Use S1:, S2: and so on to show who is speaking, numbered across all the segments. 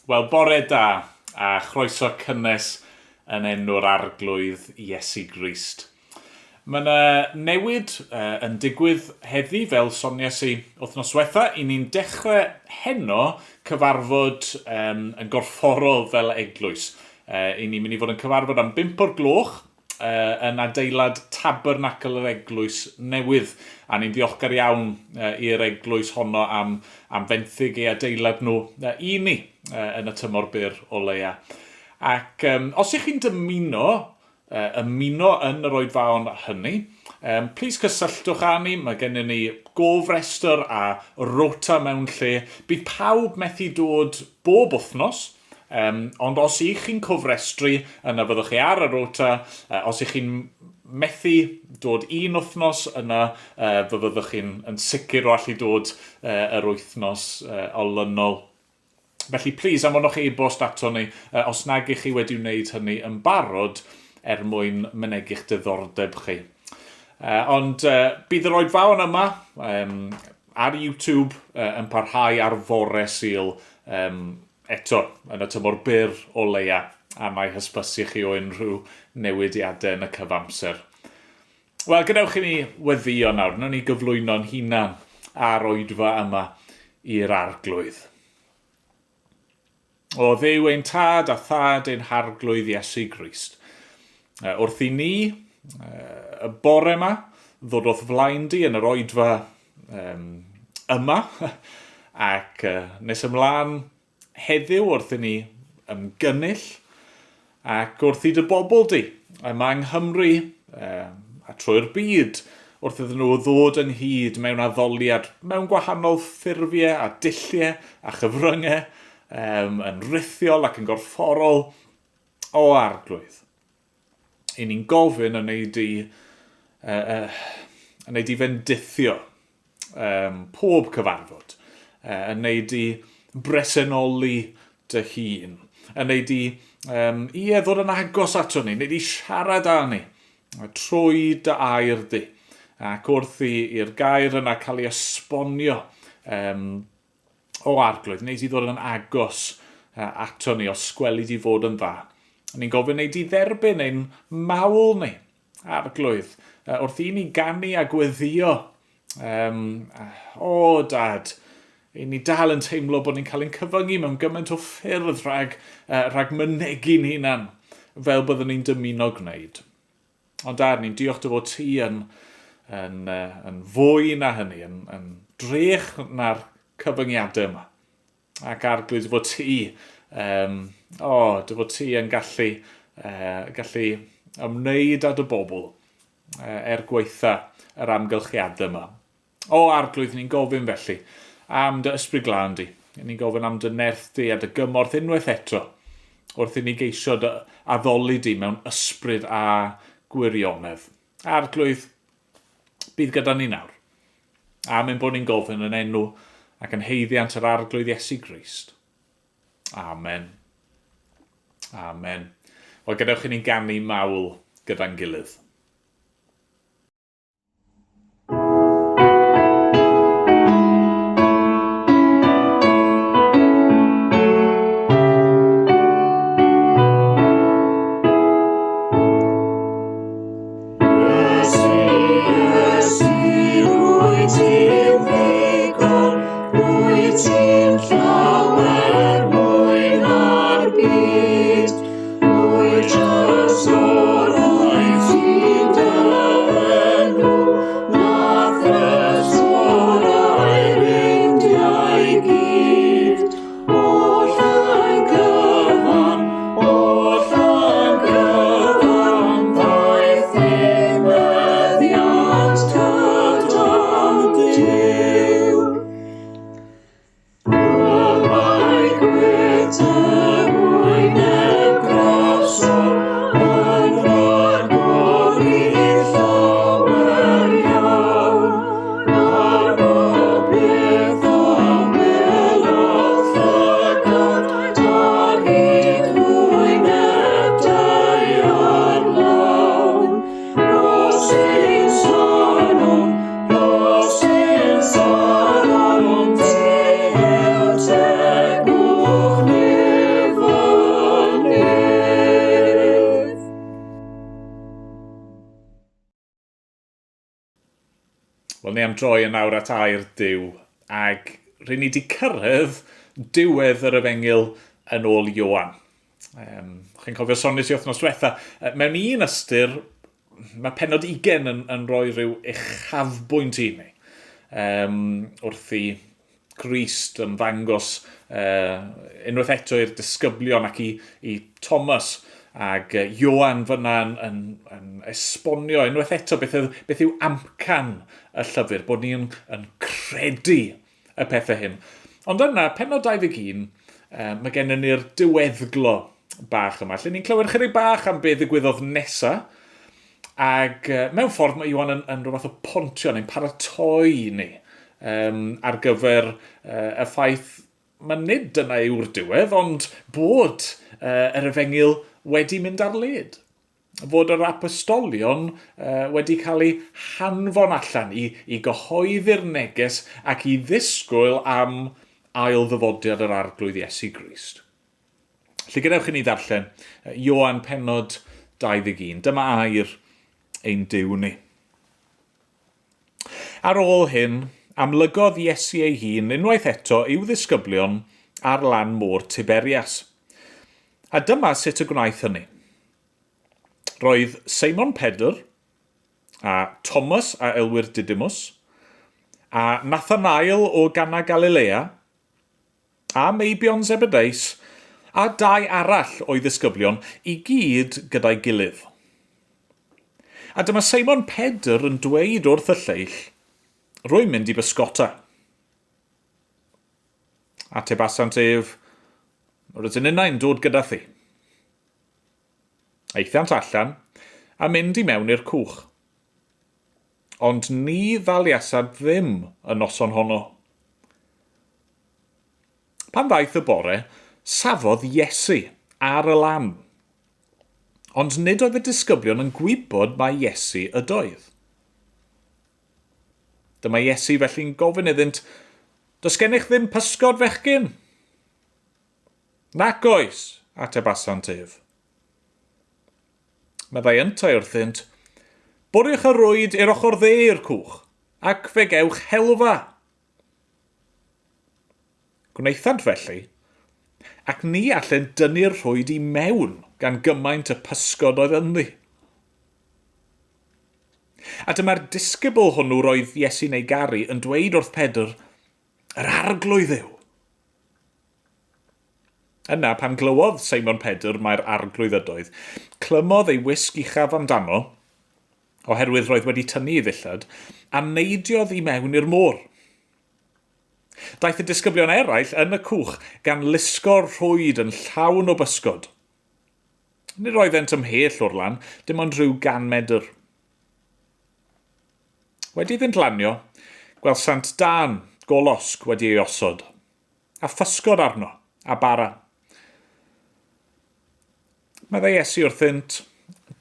S1: Wel, bore da a chroeso cynnes yn enw'r Arglwydd Iesu Grist. Mae yna newid uh, yn digwydd heddi, fel soniais i wythnos diwetha. I ni'n dechrau heno cyfarfod um, yn gorfforol fel eglwys. Uh, I ni'n mynd i fod yn cyfarfod am 5 o'r gloch uh, yn adeilad Tabernacl yr Eglwys Newydd. A ni'n ddiolchgar iawn uh, i'r eglwys honno am, am fenthyg ei adeilad nhw uh, i ni uh, yn y tymor byr o leia. Ac um, os ych chi'n dymuno uh, ymuno yn yr oedfaon hynny, um, plis cysylltwch â ni. Mae gennym ni gofrestr a rota mewn lle. Bydd pawb methu dod bob wythnos, Um, ond os ych chi'n cofrestru, yna fyddwch chi ar y rota. Uh, os ych chi'n methu dod un wythnos, yna uh, fe fyddwch chi'n yn sicr o allu dod uh, yr wythnos uh, olynol. Felly, plis, anfonwch e-bost ato ni uh, os nag ych chi wedi wneud hynny yn barod er mwyn mynegi'ch diddordeb chi. Uh, ond uh, bydd yr oedfaon yma um, ar YouTube uh, yn parhau ar fore Sul um, eto yn y tymor byr o leia, a mae hysbysu chi o unrhyw newidiadau yn y cyfamser. Wel, gadewch i ni weddïo nawr, wnawn ni gyflwyno'n hunan a'r oedfa yma i'r Arglwydd. O Dduw ein Tad a Thad ein Harglwydd Iesu Grist, wrth i ni y bore yma ddod o'th flaen di yn yr oedfa um, yma, ac uh, nes ymlaen heddiw wrth i ni ymgynnull, ac wrth i dy bobl di, yma yng Nghymru uh, a trwy'r byd, wrth iddyn nhw ddod ynghyd mewn addoliad, mewn gwahanol ffurfiau a dulliau a chyfryngau, um, yn rithiol ac yn gorfforol, o arglwydd. I ni'n gofyn yn ei di, uh, uh, yn ei di fendithio um, pob cyfarfod, uh, yn ei di bresenoli dy hun, yn ei di, um, ie, ddod yn agos ato ni, neu di siarad â ni, trwy dy air di. Ac wrth i'r gair yna cael ei esbonio um, O Arglwydd, wneud i ddod yn agos ato ni, os gweli di fod yn dda. Ni'n gofyn wneud i dderbyn ein mawl ni, Arglwydd, wrth i ni ganu a gweddio. Um, o, Dad, i ni dal yn teimlo bod ni'n cael ein cyfyngu mewn gymaint o ffyrdd rhag, rhag mynegi'n hunan fel byddwn ni'n dymuno gwneud. Ond Dad, ni'n diolch dy fod ti yn, yn, yn fwy na hynny, yn, yn drech na'r cyfyngiadau yma. Ac arglwydd dy fod ti, um, o, oh, dy fod ti yn gallu, uh, gallu ymwneud â dy bobl uh, er gwaetha yr amgylchiadau yma. O Arglwydd, ni'n gofyn felly am dy ysbryd glân di. Ni'n gofyn am dy nerth di a dy gymorth unwaith eto wrth i ni geisio dy addoli di mewn ysbryd a gwirionedd. Arglwydd, bydd gyda ni nawr. Am ein bod ni'n gofyn yn enw ac yn haeddiant yr Arglwydd Iesu Grist. Amen. Amen. Wel, gadewch i ni ganu mawl gyda'n gilydd. Wel, ni am droi yn awr at air Duw, ac rydyn ni wedi cyrraedd diwedd yr efengyl yn ôl Ioan. Um, chi'n cofio soniais i wythnos diwetha, mewn un ystyr, mae penod 20 yn, yn rhoi rhyw uchafbwynt i ni. Um, wrth i Grist ymddangos uh, unwaith eto i'r disgyblion ac i, i Thomas ac uh, Ioan fyna yn, yn, yn esbonio unwaith eto beth, beth yw amcan y llyfr, bod ni'n yn credu y pethau hyn. Ond yna, penod 21, uh, mae gennym ni'r diweddglo bach yma, lle ni'n clywed chydig bach am beth ddigwyddodd nesa, ac uh, mewn ffordd mae Iwan yn, yn rhywbeth o pontio neu'n paratoi ni um, ar gyfer uh, y ffaith mae nid dyna yw'r diwedd, ond bod uh, yr efengyl wedi mynd ar led. fod yr apostolion wedi cael eu hanfon allan i, i gyhoeddi'r neges ac i ddisgwyl am ail ddyfodiad yr Arglwydd Iesu Grist. Felly gadewch i ni ddarllen Ioan penod 21. Dyma air ein Duw ni. Ar ôl hyn, amlygodd Iesu ei hun unwaith eto i'w ddisgyblion ar lan môr Tiberias. A dyma sut y gwnaeth hynny. Roedd Seimon Pedr, a Thomas a elwir Didymus, a Nathanael o Gana Galilea, a meibion Zebedeus, a dau arall o'i ddisgyblion, i gyd gyda'i gilydd. A dyma Seimon Pedr yn dweud wrth y lleill, Rwy'n mynd i bysgota. Atebasant ef, Rydyn ninnau'n dod gyda thi. Aethant allan a mynd i mewn i'r cwch. Ond ni ddaliasant ddim y noson honno. Pan ddaeth y bore, safodd Iesu ar y lan. Ond nid oedd y disgyblion yn gwybod mai Iesu ydoedd. Dyma Iesu felly'n gofyn iddynt, Does gennych ddim pysgod, fechgyn? Nac oes, atebasant ef. Meddai yntau wrthynt, Bwriwch y rwyd i'r ochr dde i'r cwch, ac fe gewch helfa. Gwnaethant felly, ac ni allent dynnu'r rhwyd i mewn gan gymaint y pysgod oedd ynddi. A dyma'r disgybl hwnnw roedd Iesu'n ei garu yn dweud wrth Pedr, Yr arglwydd yw! Yna, pan glywodd Seimon Pedr mai'r arglwydd ydoedd, clymodd ei wisg uchaf amdano, oherwydd roedd wedi tynnu ei ddillad, a neidiodd i mewn i'r môr. Daeth y disgyblion eraill yn y cwch gan lusgo'r rhwyd yn llawn o bysgod. Nid oeddent ymhell o'r lan, dim ond rhyw gan medr. Wedi iddynt lanio, gwelsant dân golosg wedi ei osod, a physgod arno, a bara. Meddai Iesu wrthynt,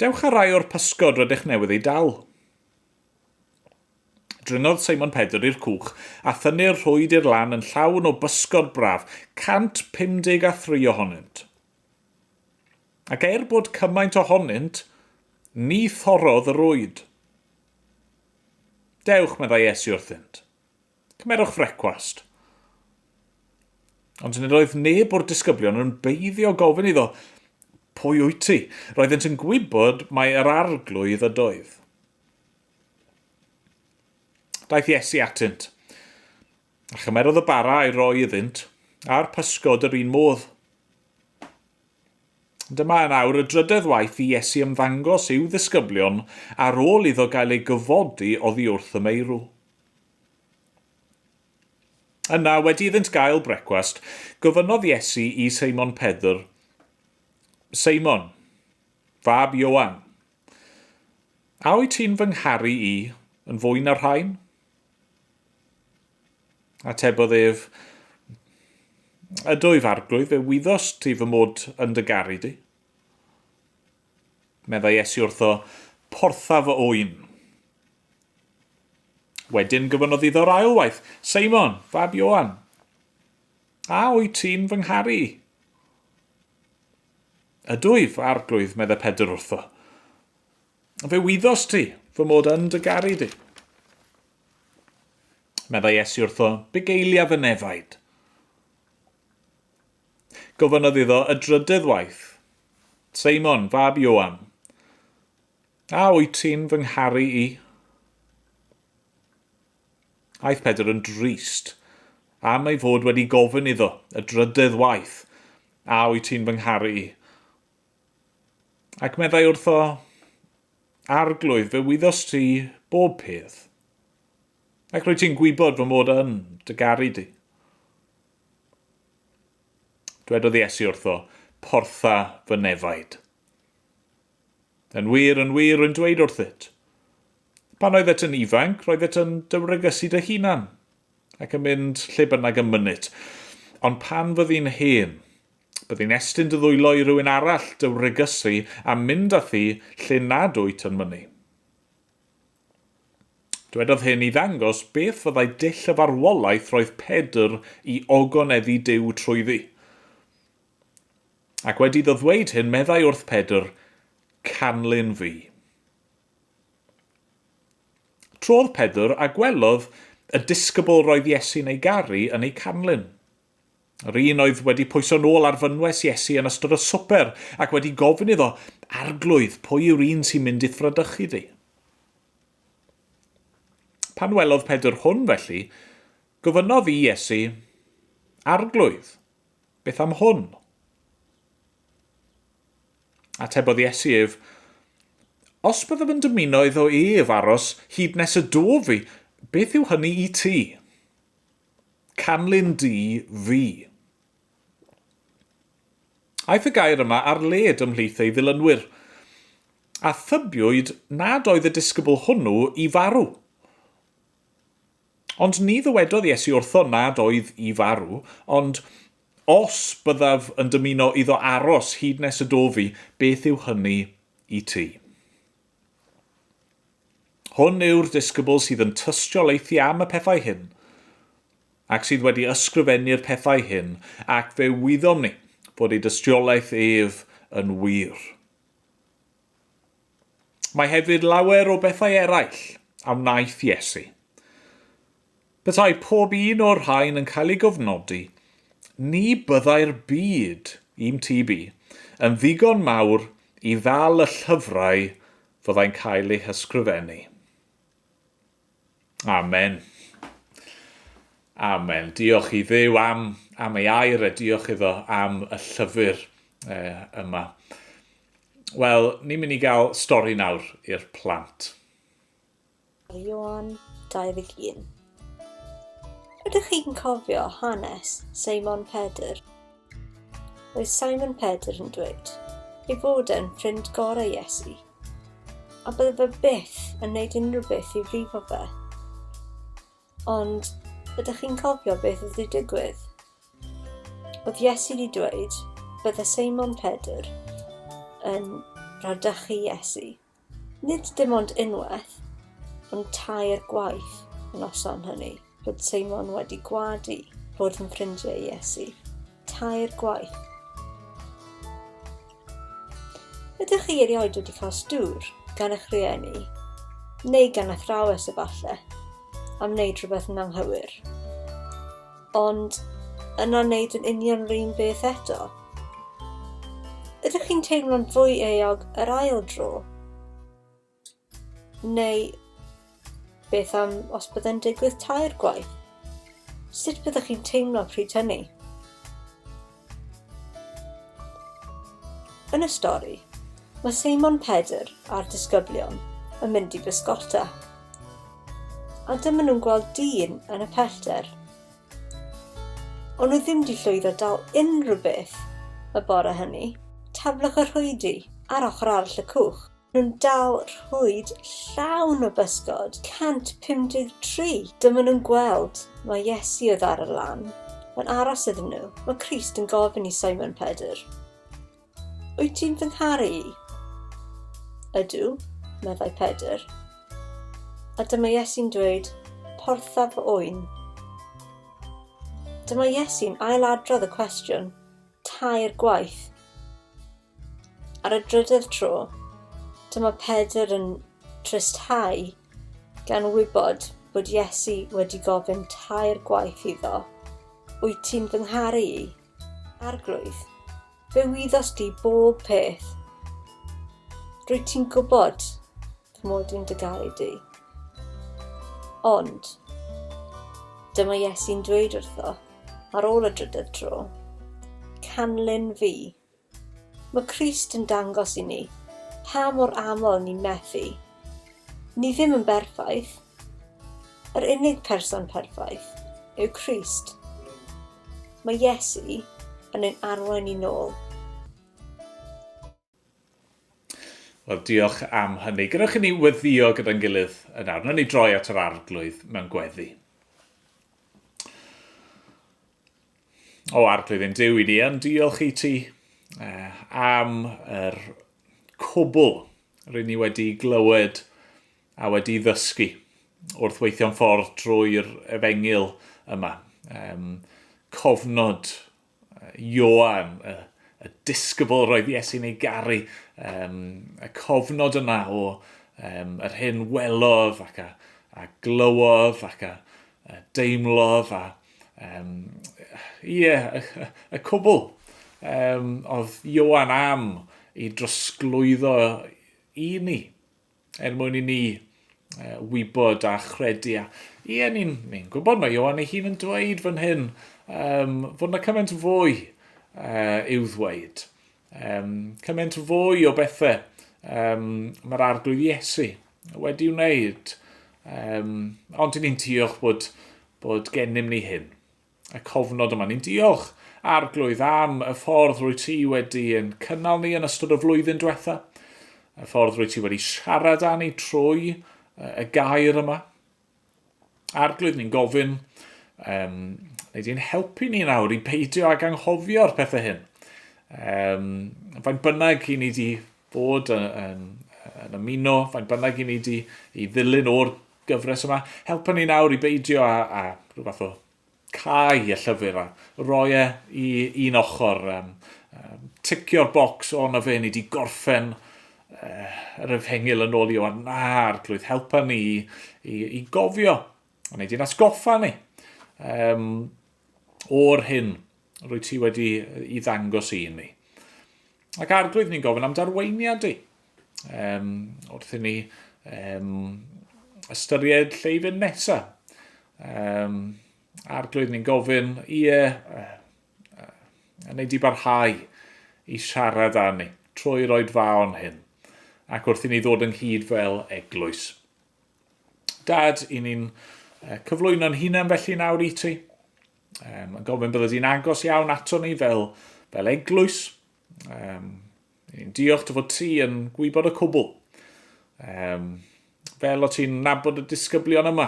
S1: Dewch â rai o'r pysgod rydych newydd eu dal. Dringodd Seimon Pedr i'r cwch a thynnu'r rhwyd i'r lan yn llawn o bysgod braf, 153 ohonynt. Ac er bod cymaint ohonynt, ni thorrodd y rwyd. Dewch, meddai Iesu wrthynt. Cymerwch frecwast. Ond nid oedd neb o'r disgyblion yn beiddio gofyn iddo, Pwy wyt ti? Roeddent yn gwybod mai yr arglwydd ydoedd. Daeth Iesu atynt, a chymerodd y bara a'i roi iddynt, a'r pysgod yr un modd. Dyma yn awr y drydedd waith i Iesu ymddangos i'w ddisgyblion ar ôl iddo gael ei gyfodi oddi wrth y meirw. Yna, wedi iddynt gael brecwast, gofynnodd Iesu i Seimon Pedr, Seimon, fab Ioan, A wyt ti'n fy ngharu i yn fwy na'r rhain? Atebodd ef, Ydwyf, arglwydd, fe wyddost ti fy mod yn dy garu di. Meddai Iesu wrtho, Portha fy ŵyn. Wedyn gofynnodd iddo'r ailwaith, Seimon, fab Ioan, a wyt ti'n fy ngharu i? Ydwyf, arglwydd, meddai Pedr wrtho. Fe wyddost ti fy mod yn dy garu di. Meddai Iesu wrtho, Bugeilia fy nefaid. Gofynnodd iddo y drydedd waith, Seimon, fab Ioan, a wyt ti'n fy ngharu i? Aeth Pedr yn drist am ei fod wedi gofyn iddo y drydedd waith, A wyt ti'n fy ngharu i? Ac meddai wrtho, Arglwydd, fe wyddost ti bob peth, ac rwyt ti'n gwybod fy mod yn dy garu di. Dwedodd Iesu wrtho, Portha fy nefaid. Yn wir, yn wir, rwy'n dweud wrthyt. Pan oeddet yn ifanc, roeddet yn dy wregysu dy hunan, ac yn mynd lle bynnag y mynit. Ond pan fyddi'n hen, byddi'n estyn dy ddwylo i rywun arall dy wregysu a mynd â thi lle nad wyt yn mynnu. Dwedodd hyn i ddangos beth fyddai dull y farwolaeth roedd Pedr i ogoneddu Duw trwyddi. Ac wedi iddo ddweud hyn, meddai wrth Pedr, Canlyn fi. Trodd Pedr a gwelodd y disgybl roedd Iesu'n ei garu yn ei canlyn. Yr un oedd wedi pwyso nôl ar fynwes Iesu yn ystod y swper ac wedi gofyn iddo, Arglwydd, pwy yw'r un sy'n mynd i'th fradychu di? Pan welodd Pedr hwn felly, gofynnodd i Iesu, Arglwydd, Beth am hwn? Atebodd Iesu ef, Os byddaf yn dymuno iddo ef aros hyd nes y dof fi, beth yw hynny i ti? Canlyn di fi. Aeth y gair yma ar led ymhlith ei ddilynwyr, a thybiwyd nad oedd y disgybl hwnnw i farw. Ond ni ddywedodd Iesu wrtho nad oedd i farw, ond, Os byddaf yn dymuno iddo aros hyd nes y dof fi, beth yw hynny i ti? Hwn yw'r disgybl sydd yn tystiolaethu am y pethau hyn, ac sydd wedi ysgrifennu'r pethau hyn, ac fe wyddom ni fod ei dystiolaeth ef yn wir. Mae hefyd lawer o bethau eraill a wnaeth Iesu. Petai pob un o'r rhain yn cael ei gofnodi, ni byddai'r byd, i'm tyb i, yn ddigon mawr i ddal y llyfrau fyddai'n cael eu hysgrifennu. Amen. Amen. Diolch i Dduw am, am ei air a diolch iddo am y llyfr eh, yma. Wel, ni'n mynd i gael stori nawr i'r plant.
S2: Ioan 21. Ydych chi'n cofio hanes Seimon Pedr? Roedd Simon Pedr yn dweud ei fod e'n ffrind gorau Iesu. a bydde fe byth yn wneud unrhyw beth i frifo fe. Ond ydych chi'n cofio beth oedd wedi digwydd? Oedd Iesu wedi dweud bydde Seimon Pedr yn rhadychu Iesu. Nid dim ond unwaith, ond tair gwaith y noson hynny bod Seimon wedi gwadu bod yn ffrindiau Iesu. Tair gwaith. Ydych chi erioed wedi cael stŵr gan eich rhieni, neu gan athrawes efallai, am wneud rhywbeth yn anghywir? Ond yna wneud yn union yr un beth eto? Ydych chi'n teimlo'n fwy euog yr ail dro? Neu beth am os byddai'n digwydd tair gwaith? Sut byddwch chi'n teimlo pryd hynny? Yn y stori, mae Seimon Pedr a'r disgyblion yn mynd i bysgota. A dyma nhw'n gweld dyn yn y pellter. O'n nhw ddim 'di llwyddo dal unrhyw beth y bore hynny. Taflwch y rhwydi ar ochr arall y cwch. Nhw'n dal rhwyd llawn o bysgod, 153! Dyma nhw'n gweld mai Iesu oedd ar y lan, yn aros iddyn nhw. Mae Crist yn gofyn i Simon Pedr, Wyt ti'n fy ngharu i? Ydw, meddai Pedr. A dyma Iesu'n dweud, Portha fy oen. Dyma Iesu'n ailadrodd y cwestiwn tair gwaith. Ar y drydedd tro, dyma Pedr yn tristhau gan wybod bod Iesu wedi gofyn tair gwaith iddo, Wyt ti'n fy ngharu i? Arglwydd, fe wyddost di bob peth. Rwyt ti'n gwybod fy mod i'n dy garu di. Ond, dyma Iesu'n dweud wrtho, ar ôl y drydedd tro, Canlyn fi. Mae Crist yn dangos i ni pa mor aml ni'n methu. Ni ddim yn berffaith. Yr unig person perffaith yw Crist. Mae Iesu yn ein arwain ni nôl.
S1: Wel, diolch am hynny. Gadewch i ni weddio gyda'n gilydd yn awr. Nawn ni droi at yr Arglwydd mewn gweddi. O Arglwydd ein Duw, i ni yn diolch i ti eh, am yr cwbl rydyn ni wedi glywed a wedi ddysgu wrth weithio'n ffordd drwy'r efengyl yma. Um, cofnod Ioan, y, y disgybl roedd Iesu'n ei garu, um, y cofnod yna o um, yr hyn welodd ac a, a glywodd ac a, a deimlodd a Um, ie, y, y cwbl um, oedd Ioan am i drosglwyddo i ni, er mwyn i ni uh, wybod a chredu. A, ie, ni'n ni gwybod mae Ioan ei hun yn dweud fan hyn um, fod yna cymaint fwy uh, i'w ddweud. Um, cymaint fwy o bethau um, mae'r arglwydd Iesu wedi wneud. Um, ond ni'n diolch bod, bod gennym ni hyn. Y cofnod yma. Ni'n diolch arglwydd am y ffordd rwy ti wedi yn cynnal ni yn ystod y flwyddyn diwetha. Y ffordd rwy ti wedi siarad â ni trwy y gair yma. Arglwydd, ni'n gofyn, um, neu di'n helpu ni nawr i beidio ag anghofio'r pethau hyn. Um, faint bynnag i ni di bod yn, yn, yn ymuno, faint bynnag i ni di i ddilyn o'r gyfres yma, helpa ni nawr i beidio â, â rhyw fath o cau y llyfr a roi e i un ochr, um, um, ticio'r bocs o na fe, ni di gorffen uh, yr efengyl yn ôl i Ioan. Na, arglwydd, helpa ni i, i, i gofio, a wneud i'n atgoffa ni um, o'r hyn rwy ti wedi i ddangos i ni. Ac arglwydd, ni'n gofyn am darweiniad di. Um, wrth i ni um, ystyried lle i fynd nesaf. Um, arglwydd, ni'n gofyn, ie, uh, uh, wneud i barhau i siarad â ni trwy roed faon hyn ac wrth i ni ddod ynghyd fel eglwys. Dad, i ni'n cyflwyno'n hunain felly nawr i ti. Um, yn gofyn bydde di'n agos iawn ato ni fel, fel eglwys. Um, ni'n diolch dy fod ti yn gwybod y cwbl. Um, fel o ti'n nabod y disgyblion yma.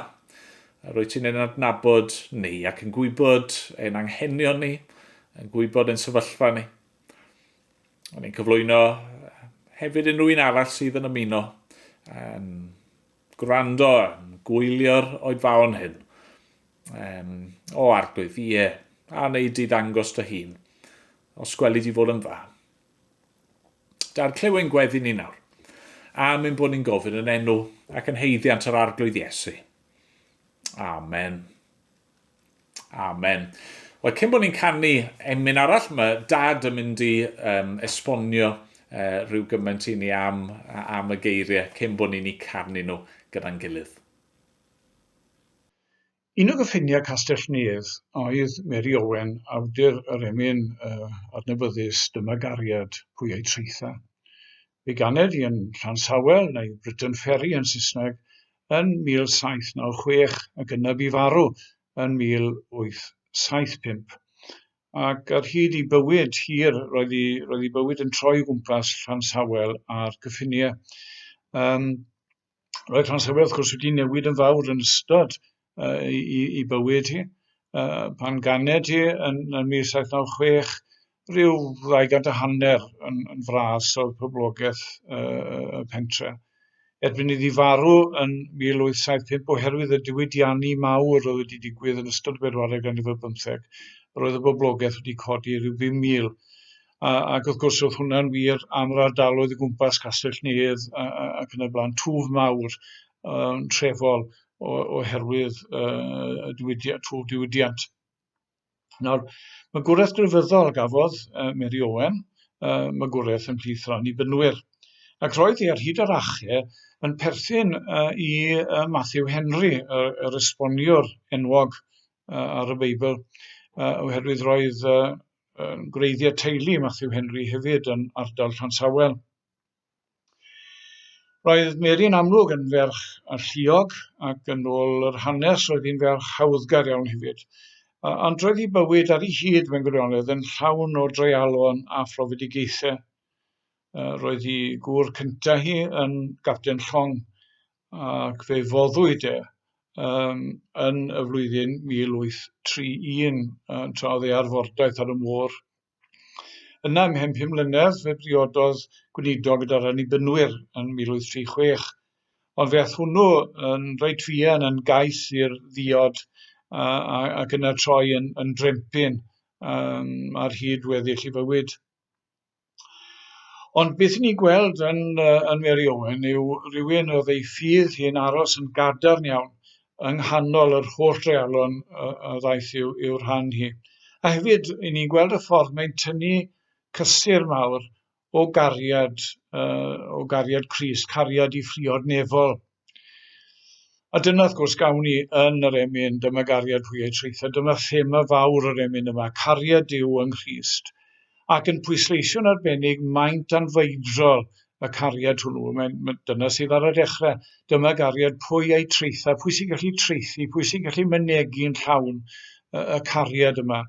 S1: Rwy ti'n ein adnabod ni ac yn gwybod ein anghenion ni, yn gwybod ein sefyllfa ni. O'n i'n cyflwyno hefyd unrhyw un arall sydd yn ymuno, yn gwrando, yn gwylio'r oedfaon hyn. Um, o arglwydd, ie, a wneud di ddangos dy hun, os gweli di fod yn dda. Da'r clyw ein gweddi ni nawr, am ein bod ni'n gofyn yn enw ac yn heiddiant yr arglwydd Iesu. Amen. Amen. Wel, cyn bod ni'n canu emyn arall, mae Dad yn mynd i um, esbonio uh, rhyw gymaint i ni am, am y geiriau cyn bod ni'n eu canu nhw gyda'n gilydd.
S3: Un o gyffiniau Castell Nedd oedd Mary Owen, awdur yr emyn uh, adnabyddus Dyma Gariad, Pwy A'i Traetha. Fe ganed hi yn Llansawel, neu Briton Ferry yn Saesneg, yn 1796 ac yna bu farw yn 1875. Ac ar hyd ei bywyd hir, roedd ei, roedd ei bywyd yn troi o gwmpas Llansawel a'r cyffiniau. Um, roedd Llansawel wrth gwrs wedi newid yn fawr yn ystod uh, i, i, i bywyd hi. Uh, pan ganed hi yn, yn 1796, rhyw 200 a hanner yn, yn fras oedd poblogaeth uh, y pentre. Erbyn iddi farw yn 1875 oherwydd y diwydiannu mawr oedd wedi digwydd yn ystod y bedwaredd ganrif ar bymtheg, roedd y boblogaeth wedi codi rhyw 5,000. A, ac wrth gwrs oedd hwnna'n wir am yr ardaloedd o gwmpas Castell Nedd ac yn y blaen, twf mawr um, trefol oherwydd y diwydiant, twf diwydiant. Nawr, magwraeth grefyddol gafodd Mary Owen, magwraeth ymhlith yr Annibynwyr. Ac roedd hi ar hyd yr ache yn perthyn i Matthew Henry, yr esboniwr enwog ar y Beibl, oherwydd roedd gwreiddiau teulu Matthew Henry hefyd yn ardal Llansawel. Roedd Mary'n amlwg yn ferch alluog ac yn ôl yr hanes roedd hi'n ferch hawddgar iawn hefyd. Ond roedd hi bywyd ar ei hyd mewn gwirionedd yn llawn o dreialon a phrofedigaethau. Roedd hi gŵr cyntaf hi yn gapten llong ac fe foddwyd e um, yn y flwyddyn 1831 tra oedd e ar fordaith ar y môr. Yna, ymhen 5 mlynedd, fe briododd gweinidog gyda'r Annibynwyr yn 1836, ond fe aeth hwnnw yn reit fuan yn gaeth i'r ddiod ac yna troi yn, yn drempyn um, ar hyd weddill ei fywyd. Ond beth ni'n gweld yn, yn Mary Owen yw rhywun oedd ei ffydd hi'n aros yn gadarn iawn yng nghanol yr holl dreialon a ddaeth i'w, i'w rhan hi. A hefyd, i ni'n gweld y ffordd mae'n tynnu cysur mawr o gariad, uh, o gariad Crist, cariad i phriod nefol. A dyna wrth gwrs gawn ni yn yr emyn, dyma gariad pwy ei traetha, dyma thema fawr yr emyn yma, cariad Duw yng Nghrist, ac yn pwysleisio'n arbennig maint anfeidrol y cariad hwnnw. Mae'n, mae, dyna sydd ar y dechrau. Dyma gariad pwy ei traetha, pwy sy'n gallu traethu, pwy sy'n gallu mynegi'n llawn y, y cariad yma.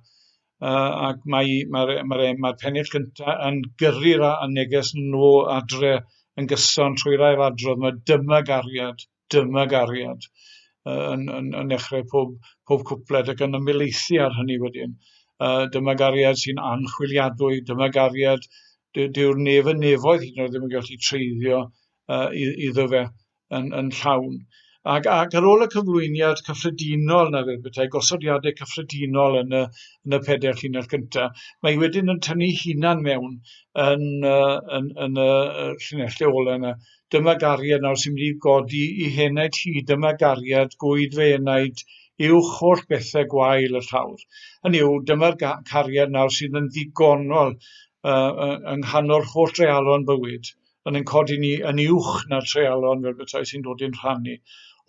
S3: Ac mae, mae'r, mae mae pennill gyntaf yn gyrru'r a neges nôl adre yn gyson trwy'r ailadrodd. Mae dyma gariad, dyma gariad yn, yn, yn dechrau pob, pob cwpled ac yn ymhelaethu ar hynny wedyn. Dyma gariad sy'n anchwiliadwy, dyma gariad dyw'r nef yn nefoedd hyd yn oed ddim yn gallu treiddio iddo fe yn, yn llawn. Ac, ac ar ôl y cyflwyniad cyffredinol na fel petai, gosodiadau cyffredinol yn y, yn y pedair llinell gyntaf, mae wedyn yn tynnu hunan mewn yn, yn, yn y llinellau ola yna. Dyma gariad nawr sy'n mynd i godi i henaid hi, dyma gariad gwyd fy enaid uwch holl bethau gwael y llawr. Hynny yw, dyma'r cariad nawr sydd yn ddigonol uh, yng nghanol holl dreialon bywyd yn ein codi ni yn uwch na'r treialon fel petai sy'n dod i'n rhan ni.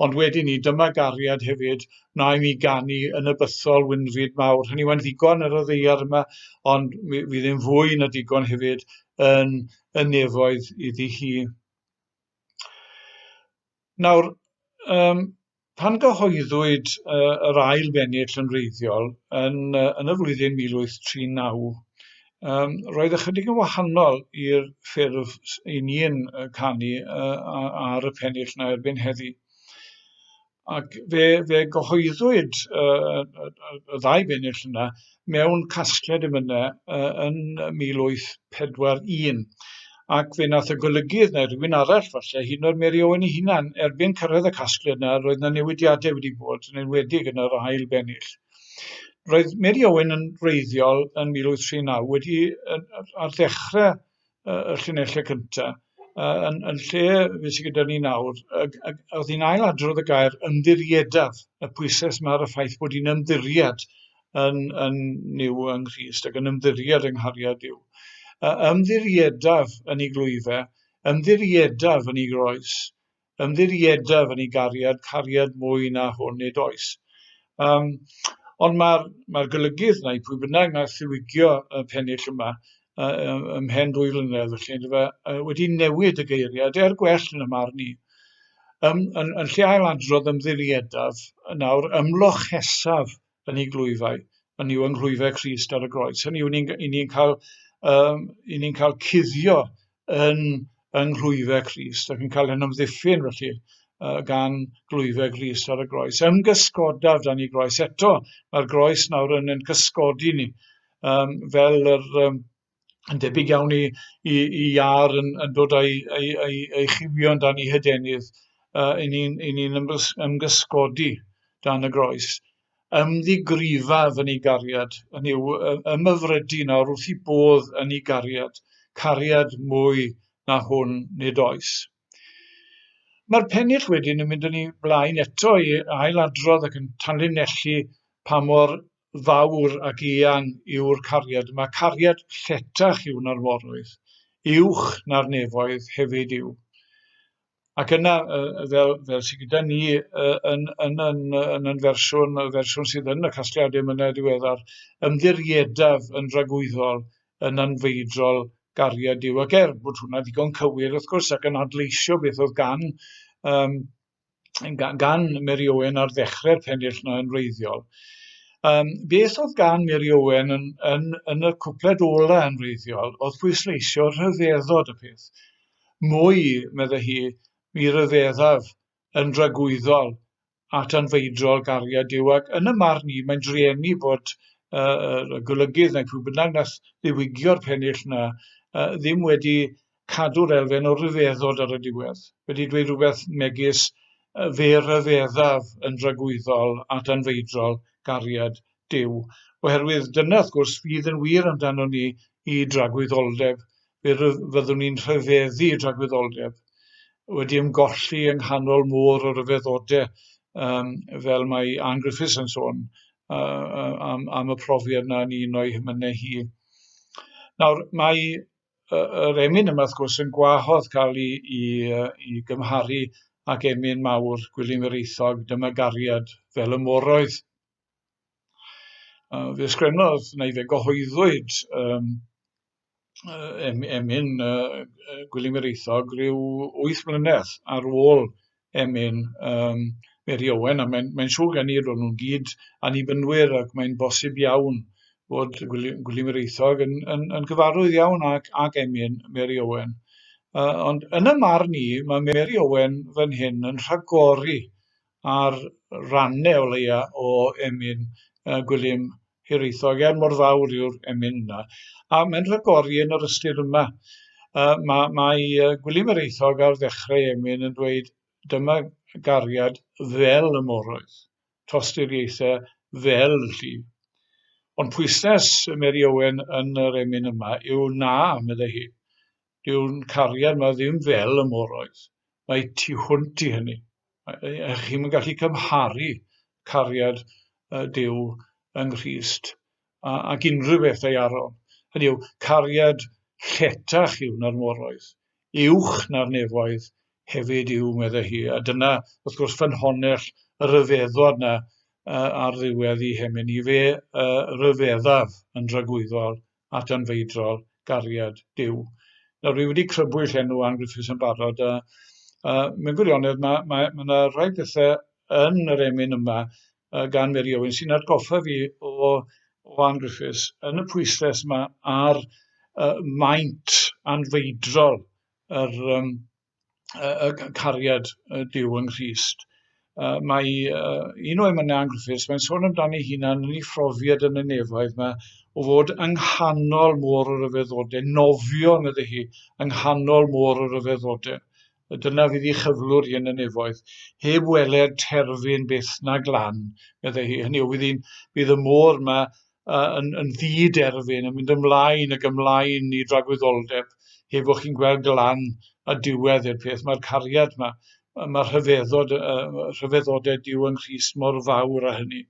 S3: Ond wedyn ni, dyma gariad hefyd, wna i mi ganu yn y bythol wynfyd mawr. Hynny yw, ddigon ar y ddaear yma, ond mi fydd yn fwy na digon hefyd yn y nefoedd iddi hi. Nawr, um, Pan gyhoeddwyd yr ail bennill yn wreiddiol yn, yn y flwyddyn 1839, um, roedd ychydig yn wahanol i'r ffurf i ni'n canu uh, ar y pennill na erbyn heddi. Ac fe, fe gyhoeddwyd uh, y, y ddau bennill yna mewn casgliad emynau uh, yn 1841. Ac fe nath y golygydd neu rhywun arall falle, hyd yn oed Mary Owen ei hunan, erbyn cyrraedd y casgliad yna, roedd yna newidiadau wedi bod, yn enwedig yn yr ail bennill. Roedd Mary Owen yn wreiddiol yn 1839 wedi, ar ddechrau y llinellau cyntaf, yn, yn lle fe sydd gyda ni nawr, oedd hi'n ail adrodd y gair ymddiriedaf, y pwysles yma ar y ffaith bod hi'n ymddiried yn, yn Nuw yng Nghrist ac yn ymddiried yng nghariad Duw. Ymddiriedaf yn ei glwyfau, ymddiriedaf yn ei groes, Ymddiriedaf yn ei gariad, cariad mwy na hwn nid oes. Um, ond mae'r mae golygydd neu pwy bynnag naeth ddiwygio y pennill yma uh, ym mhen dwy flynedd felly, yndyfe, uh, wedi newid y geiriad er gwell yn y marn i. Um, yn, yn lle ailadrodd ymddiriedaf, nawr ymlochesaf yn ei glwyfau, yn yw yng nghlwyfau Crist ar y groes. Hynny yw, i ni'n cael, um, i ni'n cael cuddio yn, yng nghlwyfau Crist ac yn cael ein ymddiffyn felly uh, gan glwyfau Grist ar y groes. Ymgysgodaf dan ei groes. Eto, mae'r groes nawr yn ein cysgodi ni, um, fel yr, um, yn debyg iawn i, i, i iâr yn, yn dod â'i, ei, ei, ei chiwion dan ei hydenydd, uh, i ni'n ni ymgysgodi dan y groes. Ymddigrifaf yn ei gariad, yn yw ymhyfrydu nawr wrth i bodd yn ei gariad, cariad mwy na hwn nid oes. Mae'r pennill wedyn yn mynd yn ei blaen eto i ailadrodd ac yn tanlinellu pa mor fawr ac eang yw'r cariad yma. Cariad lletach yw na'r moroedd, uwch na'r nefoedd hefyd yw. Ac yna, fel, fel sydd gyda ni yn, yn, yn, yn, yn fersiwn, y fersiwn sydd yn y casgliadau emynau diweddar, ymddiriedaf yn dragwyddol yn anfeidrol gariad Duw. Ac er bod hwnna ddigon cywir, wrth gwrs, ac yn adleisio beth oedd gan, um, gan Mary Owen ar ddechrau'r pennill yna yn wreiddiol. Um, beth oedd gan Mary Owen yn, yn, yn y cwpled ola yn wreiddiol oedd pwysleisio rhyfeddod y peth. Mwy, meddai hi, mi ryfeddaf yn dragwyddol at anfeidrol gariad Duw, ac yn y marn i, mae'n drueni bod y golygydd neu pwy bynnag nath ddiwygio'r pennill 'na ddim wedi cadw'r elfen o ryfeddod ar y diwedd, wedi dweud rhywbeth megis fe ryfeddaf yn dragwyddol at anfeidrol gariad Duw, oherwydd dyna wrth gwrs fydd yn wir amdano ni i dragwyddoldeb, fe fyddwn ni'n rhyfeddu i dragwyddoldeb, wedi ymgolli yng nghanol môr o ryfeddodau, um, fel mae Ann Griffiths yn sôn am, am y profiad yna yn un o'i hymynau hi. Nawr, mae yr emyn yma, wrth gwrs, yn gwahodd cael ei, i, i gymharu ag emyn mawr Gwilym Hiraethog, Dyma Gariad fel y Moroedd. Fe ysgrifennodd, neu fe gyhoeddwyd um, emyn Gwilym Hiraethog rhyw 8 mlynedd ar ôl emyn um, Mary Owen, a mae'n mae siŵr gen i roedd nhw'n gyd annibynwyr ac mae'n bosib iawn bod Gwilym Hiraethog yn, yn, yn gyfarwydd iawn ag, ag emyn Mary Owen. Ond yn y marn i, mae Mary Owen fan hyn yn rhagori ar rannau o leia o emyn Gwilym Hiraethog, er mor fawr yw'r emyn yna. A mae'n rhagori yn yr ystyr yma. Mae, mae Gwilym Hiraethog ar ddechrau emyn yn dweud dyma gariad fel y moroedd, tosturiaethau fel y lli. Ond pwyslais Mary Owen yn yr emyn yma yw na, meddai hi. Dyw'n cariad yma ddim fel y moroedd. Mae tu hwnt i hynny. Chi'm yn gallu cymharu cariad Duw yng Nghrist ag unrhyw beth daearol. Hynny yw, cariad lletach yw na'r moroedd, uwch na'r nefoedd hefyd yw, meddai hi. A dyna, wrth gwrs, ffynhonnell y rhyfeddod 'na ar ddiwedd ei hemyn hi. Fe ryfeddaf yn dragwyddol at anfeidrol gariad Duw. Nawr, dwi wedi crybwyll enw Ann Griffiths yn barod, a mewn gwirionedd mae, mae, mae yna rhai pethau yn yr emyn yma gan Mary Owen sy'n atgoffa fi o, o Ann Griffiths yn y pwyslais yma ar maint anfeidrol yr, um, y cariad Duw yng Nghrist. Mae un o emynau Ann Griffiths, mae'n sôn amdani hunan yn ei phrofiad yn y nefoedd yma o fod yng nghanol môr o ryfeddodau, nofio, meddai hi, yng nghanol môr o ryfeddodau. Dyna fydd ei chyflwr hi yn y nefoedd, heb weled terfyn byth na glan, meddai hi. Hynny yw, fydd, hi'n, bydd y môr yma yn, yn ddi-derfyn, yn mynd ymlaen ac ymlaen i dragwyddoldeb, heb fod chi'n gweld glan a diwedd i'r peth. Mae'r cariad yma, mae'r rhyfeddod, rhyfeddodau Duw yng Nghrist mor fawr â hynny.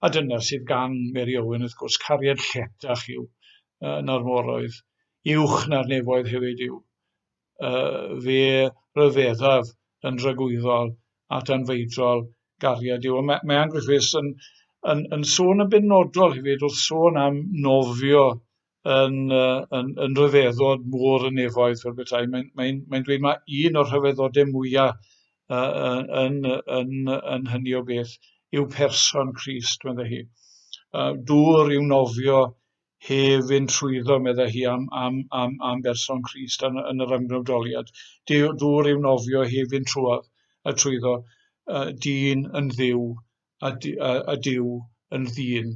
S3: A dyna sydd gan Mary Owen, wrth gwrs, cariad lletach yw na'r moroedd, uwch na'r nefoedd hefyd yw. Fe ryfeddaf yn dragwyddol at anfeidrol gariad Duw. Mae, mae Ann Griffiths yn, yn, yn sôn yn benodol hefyd wrth sôn am nofio yn, yn, yn rhyfeddod môr y nefoedd fel petai. Mae'n mae, mae dweud mae un o'r rhyfeddodau mwyaf yn, yn, yn hynny o beth yw person Crist, meddai hi. Dŵr yw nofio heb fynd trwyddo, meddai hi, am, am, am, am berson Crist yn, yn yr ymgnawdoliad. Dŵr yw nofio heb fynd trwodd, a trwyddo, uh, dyn yn ddiw a, a, a Duw yn ddyn.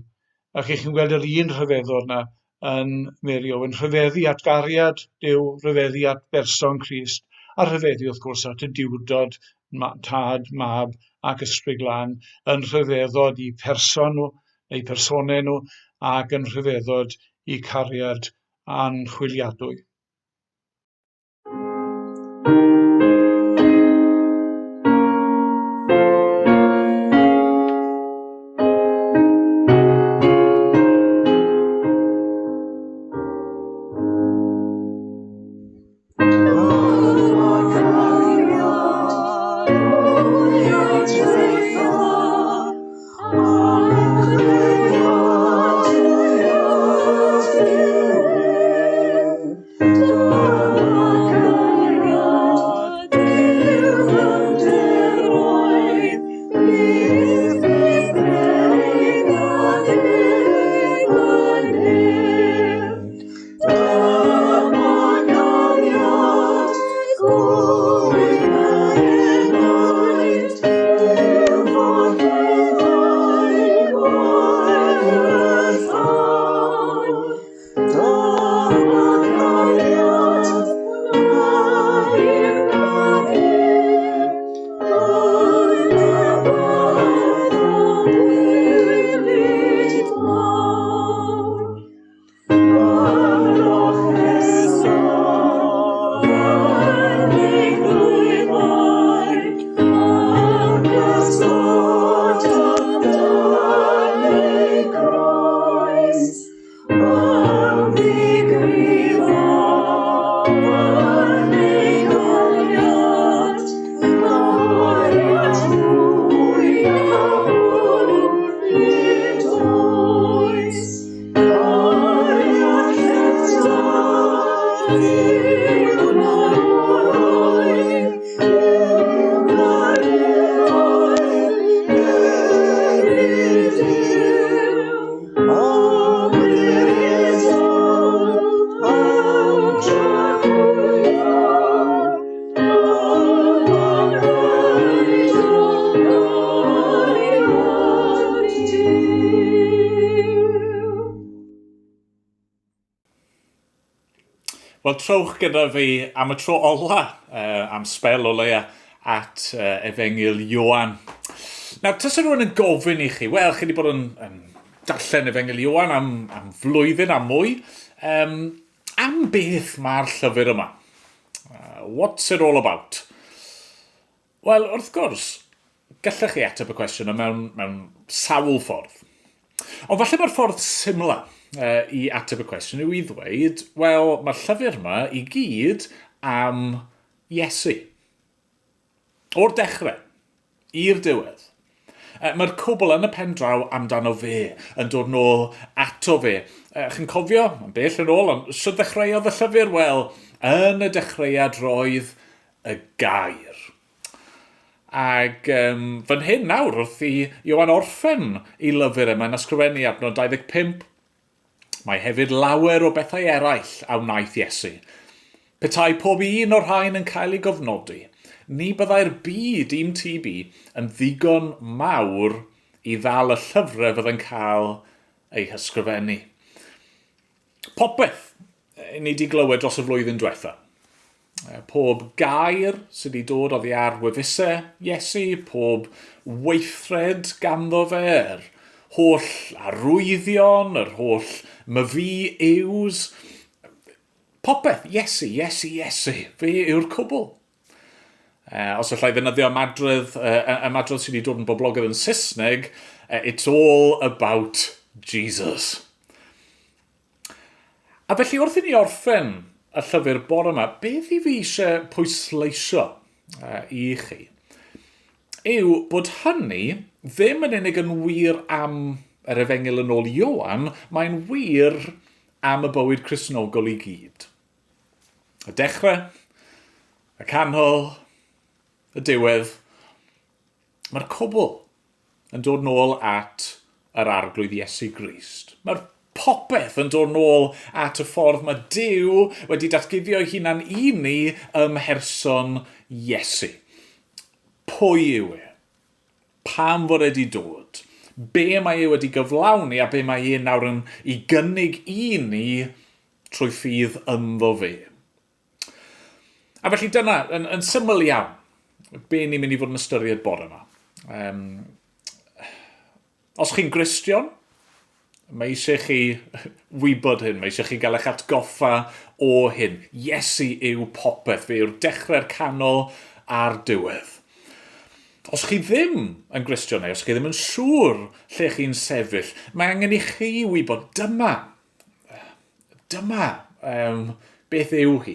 S3: A chi chi'n gweld yr un rhyfeddod na yn Mary Owen, rhyfeddu at gariad Duw, rhyfeddu at berson Crist, a rhyfeddu wrth gwrs at y diwdod, ma, tad, mab ac ysbryd glân, yn rhyfeddod i person nhw, eu personau nhw ac yn rhyfeddod i cariad anchwiliadwy.
S1: Wel, trowch gyda fi am y tro ola, uh, am sbel o leia, at uh, Efengyl Ioan. Nawr, tasa rhywun yn gofyn i chi, wel, chi wedi bod yn, yn darllen Efengyl Ioan am, am flwyddyn a mwy, um, am beth mae'r llyfr yma? Uh, what's it all about? Wel, wrth gwrs, gallech chi ateb y cwestiwn yma mewn, mewn sawl ffordd. Ond falle mae'r ffordd symla uh, i ateb y cwestiwn yw i ddweud, wel, mae'r llyfr yma i gyd am Iesu. O'r dechrau, i'r diwedd. Mae'r cwbl yn y pen draw amdano fe, yn dod nôl ato fe. Chi'n cofio, yn bell yn ôl, ond sut ddechreuodd y llyfr? Wel, yn y dechreuad roedd y gair. Ac um, fan hyn nawr, wrth i Ioan orffen ei lyfr e, mae'n ysgrifennu adnod 25, Mae hefyd lawer o bethau eraill a wnaeth Iesu. Petai pob un o'r rhain yn cael ei gofnodi, ni byddai'r byd i'm tyb i yn ddigon mawr i ddal y llyfrau fydd yn cael eu hysgrifennu. Popeth ni wedi glywed dros y flwyddyn diwetha. Pob gair sydd wedi dod oddi ar wefusau Iesu, pob weithred ganddo fe, yr holl arwyddion, yr holl myfi yws, popeth, Iesu, Iesu, Iesu, fe yw'r cwbl. Os allai ddefnyddio ymadrodd, ymadrodd sydd wedi dod yn boblogaidd yn Saesneg, it's all about Jesus. A felly wrth i ni orffen y llyfr bore yma, beth i fi eisiau pwysleisio i chi yw bod hynny ddim yn unig yn wir am yr efengyl yn ôl Ioan, mae'n wir am y bywyd Cristnogol i gyd. Y dechrau, y canol, y diwedd, mae'r cwbl yn dod nôl at yr Arglwydd Iesu Grist. Mae'r popeth yn dod nôl at y ffordd mae Duw wedi datguddio ei hunan i ni ym mherson Iesu. Pwy yw e? Pam fod e wedi dod? Be mae e wedi gyflawni a be mae e nawr yn ei gynnig i ni trwy ffydd ynddo fe? A felly dyna, yn, yn syml iawn, be ni'n mynd i fod yn ystyried bore yma. Um, os chi'n Gristion, mae eisiau chi wybod hyn, mae eisiau chi gael eich atgoffa o hyn. Iesu yw popeth, fe yw'r dechrau'r canol a'r diwedd. Os chi ddim yn Gristion neu os chi ddim yn siŵr lle chi'n sefyll, mae angen i chi wybod dyma Dyma um, beth yw hi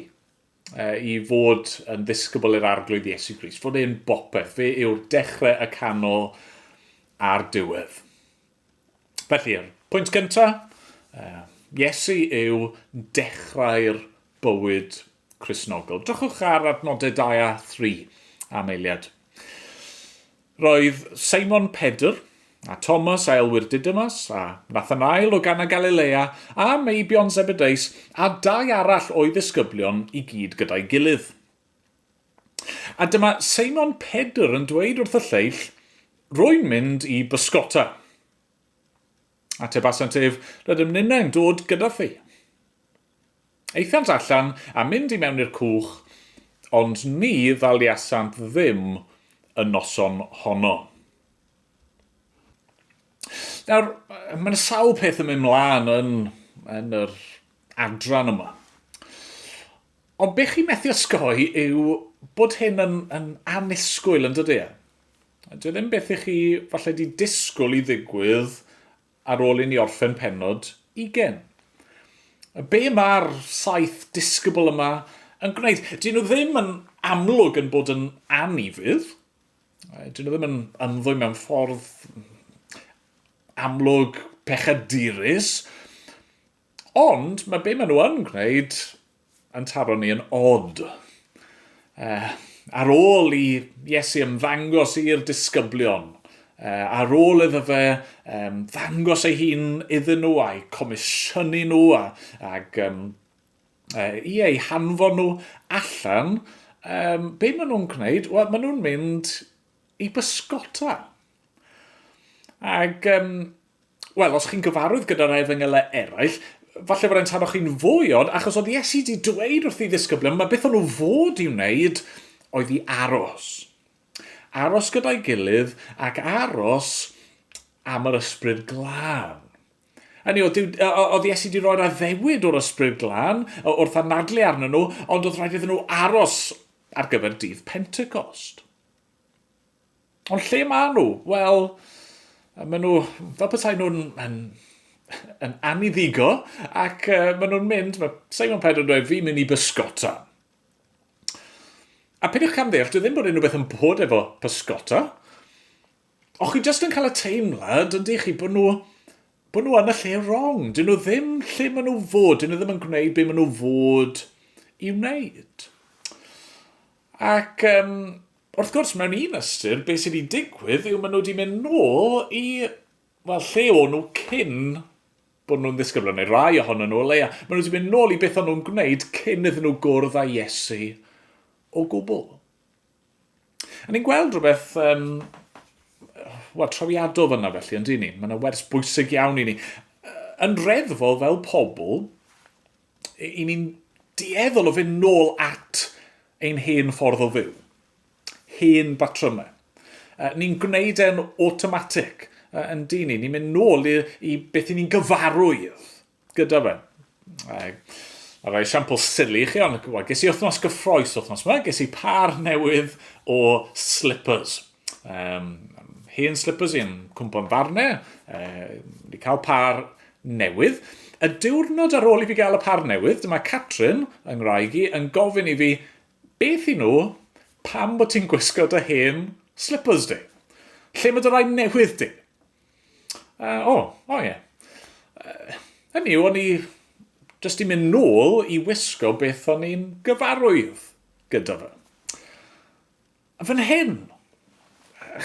S1: uh, i fod yn ddisgybl i'r Arglwydd Iesu Grist. Fod e'n bopeth. Fe yw'r dechrau, y canol a'r diwedd. Felly, yr pwynt gyntaf, uh, Iesu yw dechrau'r bywyd Cristnogol. Drychwch ar adnodau 2 a 3 am eiliad. Roedd Seimon Pedr, a Thomas a elwir Didymus, a Nathanael o Gana Galilea, a meibion Zebedeus, a dau arall o'i ddisgyblion i gyd gyda'i gilydd. A dyma Seimon Pedr yn dweud wrth y lleill, Rwy'n mynd i bysgota. Atebasant ef, Rydym ninnau'n dod gyda thi. Aethant allan a mynd i mewn i'r cwch, ond ni ddaliasant ddim y noson honno. Nawr, mae yna sawl peth yn mynd mlaen yn, yn yr adran yma. Ond be chi'n methu osgoi yw bod hyn yn, yn annisgwyl yn dydy e? Dwi ddim beth i chi falle di disgwyl i ddigwydd ar ôl i ni orffen pennod ugain. Be mae'r saith disgybl yma yn gwneud? Dyn nhw ddim yn amlwg yn bod yn anufudd. Dyn nhw ddim yn ymddwyn mewn ffordd amlwg pechadurus. Ond mae be maen nhw yn gwneud yn taro ni yn odd. Ar ôl i Iesu ymddangos i'r disgyblion, ar ôl iddo fe ddangos ei hun iddyn nhw a'i comisiynu nhw a, ag um, i eu hanfon nhw allan, um, be maen nhw'n gwneud? Wel, maen nhw'n mynd i bysgota. Ac, um, wel, os chi'n gyfarwydd gyda'r efengylau eraill, falle bod e'n taro chi'n fwy od, achos oedd Iesu wedi dweud wrth ei ddisgyblion, mae beth o'n nhw fod i wneud oedd i aros. Aros gyda'i gilydd ac aros am yr ysbryd glân. Hynny yw, oedd Iesu wedi rhoi'r addewid o'r ysbryd glân wrth anadlu arnyn nhw, ond oedd rhaid iddyn nhw aros ar gyfer dydd Pentecost. Ond lle maen nhw? Wel, maen nhw, fel petai nhw'n yn, yn aniddigo, ac uh, maen nhw'n mynd, mae Simon Pedr yn dweud, fi'n mynd i bysgota. A peidiwch camddeall, dwi ddim bod unrhyw beth yn bod efo pysgota. O'ch chi jyst yn cael y teimlad, yndych chi, bod nhw, bod nhw yn y lle wrong. Dyn nhw ddim lle maen nhw fod, dyn nhw ddim yn gwneud be maen nhw fod i wneud. Ac um, wrth gwrs, mewn un ystyr, beth sydd wedi digwydd yw maen nhw wedi mynd nôl i, wel, lle o'n nhw cyn bod nhw'n ddisgyblion, neu rai ohonyn nhw o leia. Maen nhw wedi mynd nôl i beth o'n nhw'n gwneud cyn iddyn nhw gwrdd â Iesu o gwbl. A ni'n gweld rhywbeth um, wel, trawiadol fyna felly, yn dyn ni? Mae yna wers bwysig iawn i ni. Yn reddfol fel pobl, i ni'n dueddol o fynd nôl at ein hen ffordd o fyw. Hen batrymau. Ni'n gwneud e'n automatic, yn dyn ni. Ni'n mynd nôl i, i beth i ni'n gyfarwydd gyda fe. A rhai esiampl silly i chi, ond well, ges i wythnos gyffroes wythnos yma, ges i par newydd o slippers. Um, hen slippers i'n cwmpo'n ddarnau, uh, wedi cael par newydd. Y diwrnod ar ôl i fi gael y par newydd, dyma Catrin, yng Nghraig i, yn gofyn i fi, beth i nhw, pam bod ti'n gwisgo dy hen slippers di? Lle mae dy rai newydd di? Uh, o, o ie. Uh, hynny yw, o'n i jyst i mynd nôl i wisgo beth o'n i'n gyfarwydd gyda fe. A fan hyn,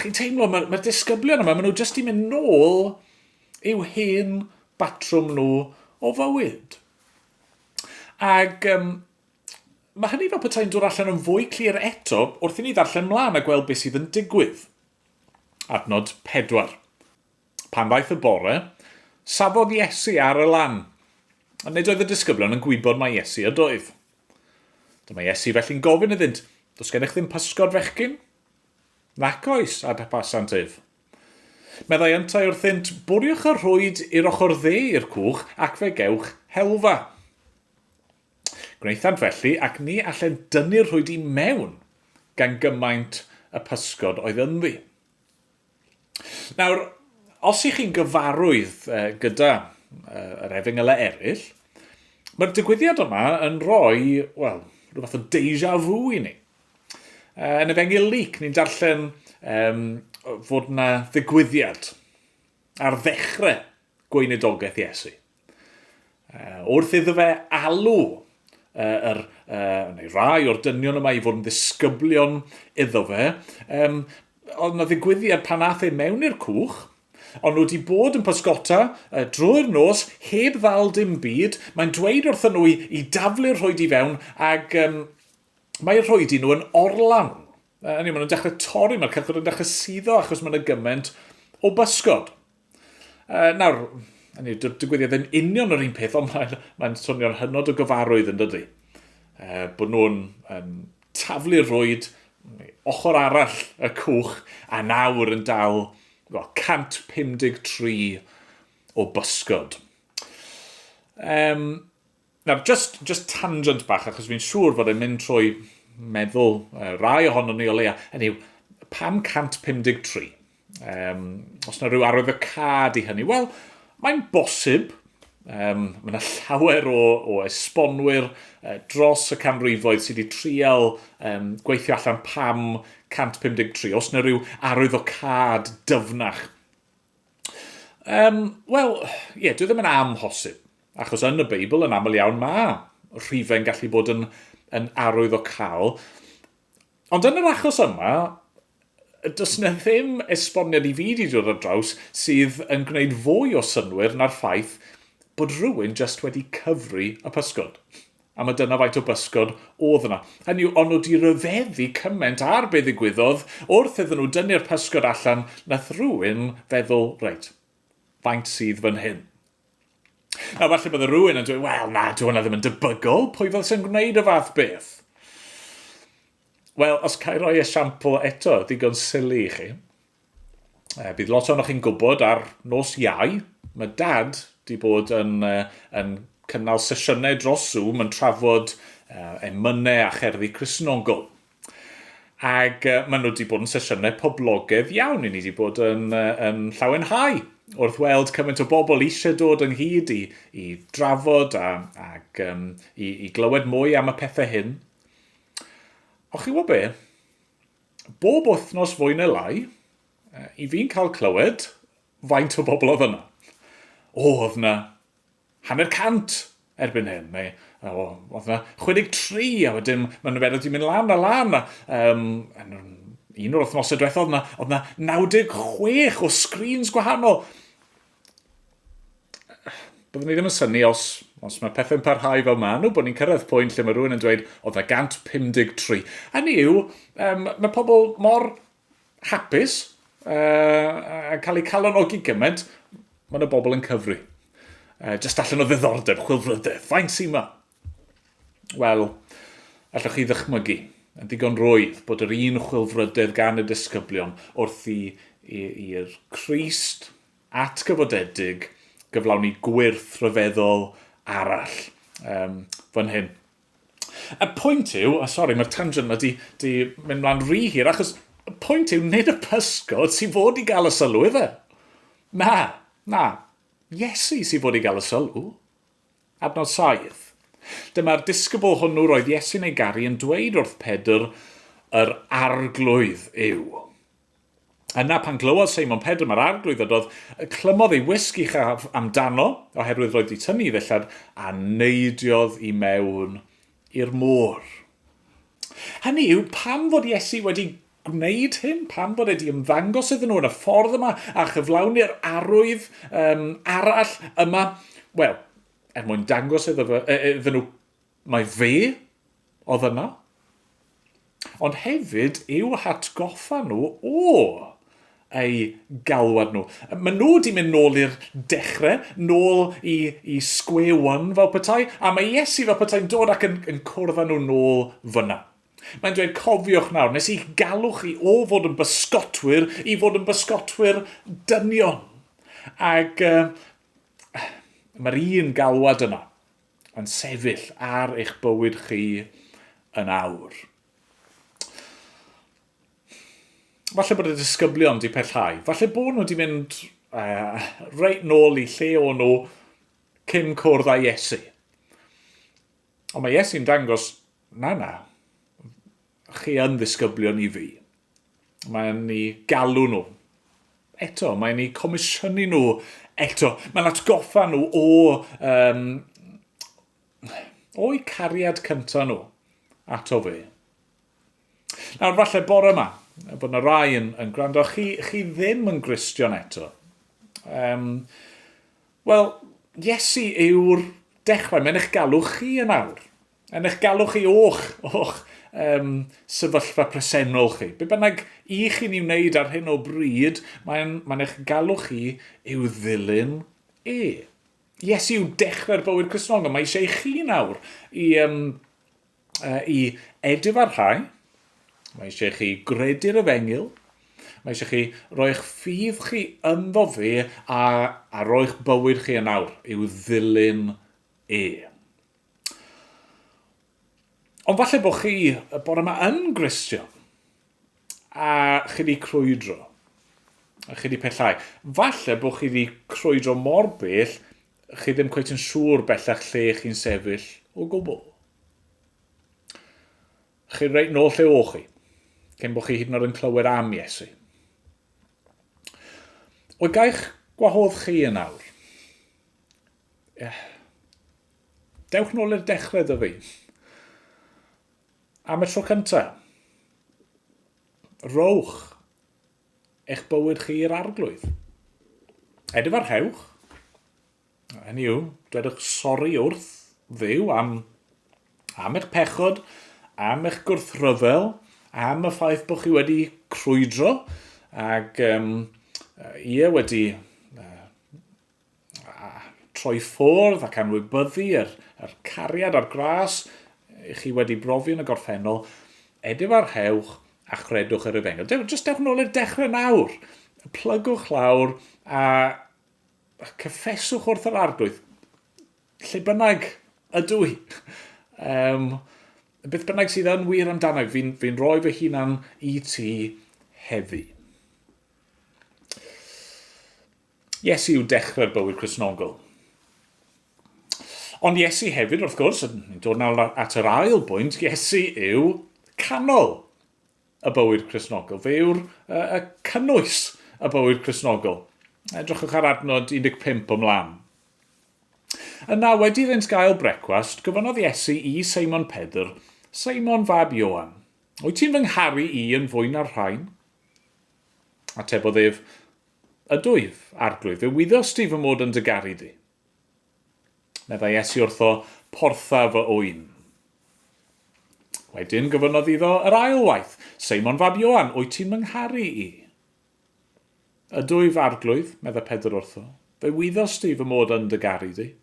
S1: chi'n teimlo, mae'r mae disgyblion yma, maen nhw jyst i mynd nôl i'w hen batrwm nhw o fywyd. Ac um, mae hynny fel petai'n dod allan yn fwy clir eto wrth i ni ddarllen mlaen a gweld beth sydd yn digwydd. Adnod 4. Pan ddaeth y bore, safodd Iesu ar y lan, ond nid oedd y disgyblion yn gwybod mai Iesu ydoedd. Dyma Iesu felly'n gofyn iddynt, Does gennych ddim pysgod fechgyn? Nac oes, adnabasant ef. Meddai yntau wrthynt, Bwriwch y rhwyd i'r ochr dde i'r cwch, ac fe gewch helfa. Gwnaethant felly, ac ni allent dynnu'r rhwyd i mewn, gan gymaint y pysgod oedd ynddi. Nawr, os ych chi'n gyfarwydd gyda yr efengylau eraill, mae'r digwyddiad yma yn rhoi, wel, rhyw fath o deja vu i ni. Yn Efengyl Luc, ni'n darllen um, fod yna ddigwyddiad ar ddechrau gweinidogaeth Iesu. Wrth iddo fe alw yr, neu rai o'r dynion yma i fod yn ddisgyblion iddo fe, um, oedd yna ddigwyddiad pan ath e mewn i'r cwch, ond nhw wedi bod yn pysgota uh, drwy'r nos, heb ddal dim byd. Mae'n dweud wrthyn nhw i, i daflu'r rhwyd i fewn, ac um, mae rhwydi nhw yn orlawn. Uh, maen nhw'n dechrau torri, mae'r cychod yn dechrau suddo achos mae'n gymaint o bysgod. Uh, nawr, hynny, digwyddiad ddim union yr un peth, ond mae'n mae swnio'n hynod o gyfarwydd yn dydy. Uh, bod nhw'n um, taflu'r rwyd ochr arall y cwch a nawr yn dal well, 153 o bysgod. Um, Nawr, just, just tangent bach, achos fi'n siŵr fod e'n mynd trwy meddwl uh, rai ohonon ni o leia. Hynny yw, pam 153? Um, os na rhyw arwyddocâd i hynny? Wel, mae'n bosib. Um, mae yna llawer o, o esbonwyr uh, dros y canrifoedd sydd wedi trial um, gweithio allan pam 153. Os na rhyw arwyddocâd dyfnach. Um, Wel, ie, yeah, dwi ddim yn amhosib. Achos yn y Beibl, yn aml iawn, mae rhifau'n gallu bod yn, yn arwydd o cael. Ond yn yr achos yma, does na ddim esboniad i fi wedi dod ar draws sydd yn gwneud fwy o synnwyr na'r ffaith bod rhywun jyst wedi cyfri y pysgod. A mae dyna faint o bysgod oedd yna. Hynny yw, o'n nhw wedi rhyfeddu cymaint ar be ddigwyddodd wrth iddyn nhw dynnu'r pysgod allan, nath rhywun feddwl, reit, faint sydd fan hyn? Nawr, falle bydde rhywun yn dweud, wel, na, dyw hwnna ddim yn debygol, pwy fel sy'n gwneud y fath beth? Wel, os cael rhoi esiampl eto, ddigon sili i chi. E, bydd lot ohonoch chi'n gwybod ar nos Iau, mae Dad di bod yn, yn cynnal sesiynau dros Zoom yn trafod emynau a cherddi Cristnogol. Ac uh, maen nhw wedi bod yn sesiynau poblogaidd iawn. I ni wedi bod yn, uh, yn llawenhau wrth weld cymaint o bobl eisiau dod ynghyd i, i drafod a, ac um, i, i glywed mwy am y pethau hyn. Ond chi wybod be? Bob wythnos fwy neu lai, i fi'n cael clywed faint o bobl oedd yna. O, oedd yna hanner cant erbyn hyn, neu o, oedd yna 63, a wedyn mae'n niferoedd wedi mynd lan a lan, a um, un o'r wythnosau diwethaf, oedd yna, oedd yna 96 o screens gwahanol. Byddwn ni ddim yn synnu os, os mae pethau'n parhau fel maen nhw, bod ni'n cyrraedd pwynt lle mae rhywun yn dweud oedd yna 153. Hynny yw, um, mae pobl mor hapus uh, a cael eu calonogi gymaint, mae yna bobl yn cyfri. Uh, just allan o ddiddordeb, chwilfrydedd, faint sy'n ma? Wel, allwch chi ddychmygu yn ddigon rwydd bod yr un chwilfrydedd gan y disgyblion wrth i i'r Crist atgyfodedig gyflawni gwyrth rhyfeddol arall um, fan hyn. Y pwynt yw, a sori, mae'r tangent yma di, di mynd mlaen rhy hir, achos y pwynt yw, nid y pysgod sy'n fod i gael y sylw, ife? Na, na, Iesu sy'n fod i gael y sylw. Adnod 7. Dyma'r disgybl hwnnw roedd Iesu'n ei garu yn dweud wrth Pedr, yr arglwydd yw. Yna pan glywodd Seimon Pedr mae'r arglwydd ydodd, clymodd ei wisg uchaf amdano, oherwydd roedd di tynnu i ddillad, a neidiodd i mewn i'r môr. Hynny yw, pam fod Iesu wedi gwneud hyn, pam fod e wedi ymddangos iddyn nhw yn y ffordd yma a chyflawni'r arwydd um, arall yma? Wel, er mwyn dangos iddo fe, iddyn nhw mai fe oedd yna, ond hefyd i'w hatgoffa nhw o eu galwad nhw. Maen nhw wedi mynd nôl i'r dechrau, nôl i, i square one fel petai, a mae Iesu fel petai'n dod ac yn, yn cwrdd â nhw nôl fyna. Mae'n dweud, cofiwch nawr, nes i'ch galw chi o fod yn bysgotwyr i fod yn bysgotwyr dynion. Ac uh, mae'r un galwad yna yn sefyll ar eich bywyd chi yn awr. Falle bod y disgyblion wedi pellhau. Falle bod nhw wedi mynd uh, reit nôl i lle o'n nhw cyn cwrdd â Iesu. Ond mae Iesu'n dangos, na na, chi yn ddisgyblion i fi. Mae'n i galw nhw eto, mae'n i comisiynu nhw eto. Mae'n atgoffa nhw o, um, o'u cariad cyntaf nhw ato fe. Nawr, falle bore yma, bod yna rai yn, yn gwrando, chi, chi ddim yn Gristion eto. Um, Wel, Iesu yw'r dechrau, mae'n eich galw chi yn awr. Yn eich galw chi o'ch, o'ch um, sefyllfa presennol chi. Be bynnag i chi'n ei wneud ar hyn o bryd, mae'n mae eich galw chi i'w ddilyn e. Iesu yw dechrau'r bywyd Cristnogol. Mae eisiau i chi nawr i, um, uh, i edifarhau. Mae eisiau i chi gredu'r efengyl. Mae eisiau chi roi'ch ffydd chi ynddo fe a, a roi'ch bywyd chi yn awr i'w ddilyn e. Ond falle bod chi y bore yma yn Gristion a chi wedi crwydro, a chi wedi pellhau. Falle bod chi wedi crwydro mor bell, chi ddim cweit yn siŵr bellach lle chi'n sefyll o gwbl. Chi reit nôl lle o chi, cyn bod chi hyd yn oed yn clywed am Iesu. O gaich gwahodd chi yn awr. Dewch nôl i'r dechrau 'da fi. Am y tro cyntaf, rowch eich bywyd chi i'r arglwydd. Edifarhewch, hynny yw, dwedwch sori wrth Dduw am, am eich pechod, am eich gwrthryfel, am y ffaith bod chi wedi crwydro ac um, ie, wedi a troi ffwrdd ac anwybyddu yr, yr cariad a'r gras i chi wedi brofi yn y gorffennol, edifarhewch a chredwch yr efengyl. Dew, just dewch nôl i'r dechrau nawr. Plygwch lawr a cyffeswch wrth yr arglwydd. Lle bynnag ydw i. Um, beth bynnag sydd yn wir amdano, fi'n fi rhoi fy hunan i ti heddi. Iesu yw dechrau'r bywyd Cristnogol. Ond Iesu hefyd, wrth gwrs, yn dod nawr at yr ail bwynt, Iesu yw canol y bywyd Cristnogol. Fe yw'r y cynnwys y bywyd Cristnogol. Edrychwch ar adnod 15 ymlaen. Yna, wedi iddynt gael brecwast, gofynnodd Iesu i Seimon Pedr, Seimon fab Ioan, wyt ti'n fy ngharu i yn fwy na'r rhain? Atebodd ef, Ydwyf, Arglwydd, fe wyddost di fy mod yn dy garu di. Meddai Iesu wrtho, Portha fy ŵyn. Wedyn gofynnodd iddo yr ail waith, Seimon fab Ioan, wyt ti'n fy ngharu i? Ydwyf, Arglwydd, meddai Pedr wrtho, fe wyddost di fy mod yn dy garu di.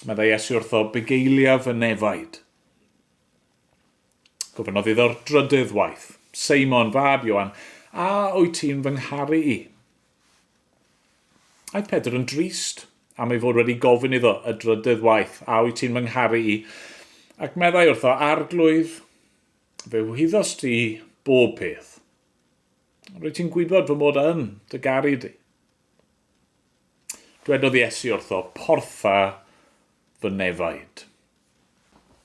S1: Meddai Iesu wrtho, Bugeilia fy nefaid. Gofynnodd iddo'r drydydd waith, Seimon, fab Ioan, a wyt ti'n fy ngharu i? Aeth Pedr yn drist am ei fod wedi gofyn iddo y drydydd waith, a wyt ti'n fy ngharu i? Ac meddai wrtho, Arglwydd, fe wyddost di bob peth. Rwyt ti'n gwybod fy mod yn dy garu di. Dwedodd Iesu wrtho, Portha fy nefaid.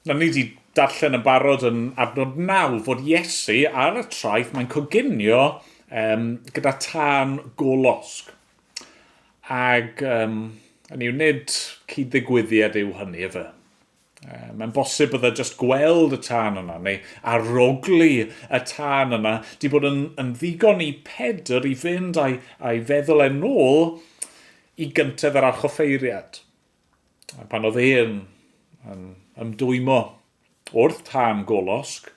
S1: Nawr, ni wedi darllen yn barod yn adnod 9 fod Iesu ar y traeth, mae'n coginio um, gyda tân golosg. Ac um, hynny yw, nid cyd-ddigwyddiad yw hynny, efe. Mae'n bosib bydde jyst gweld y tân yna, neu arogli y tân yna, di bod yn, yn ddigon i Pedr i fynd a'i, a'i feddwl e'n ôl i gyntedd yr archoffeiriad. A pan oedd e'n yn ymdwymo wrth tân golosg,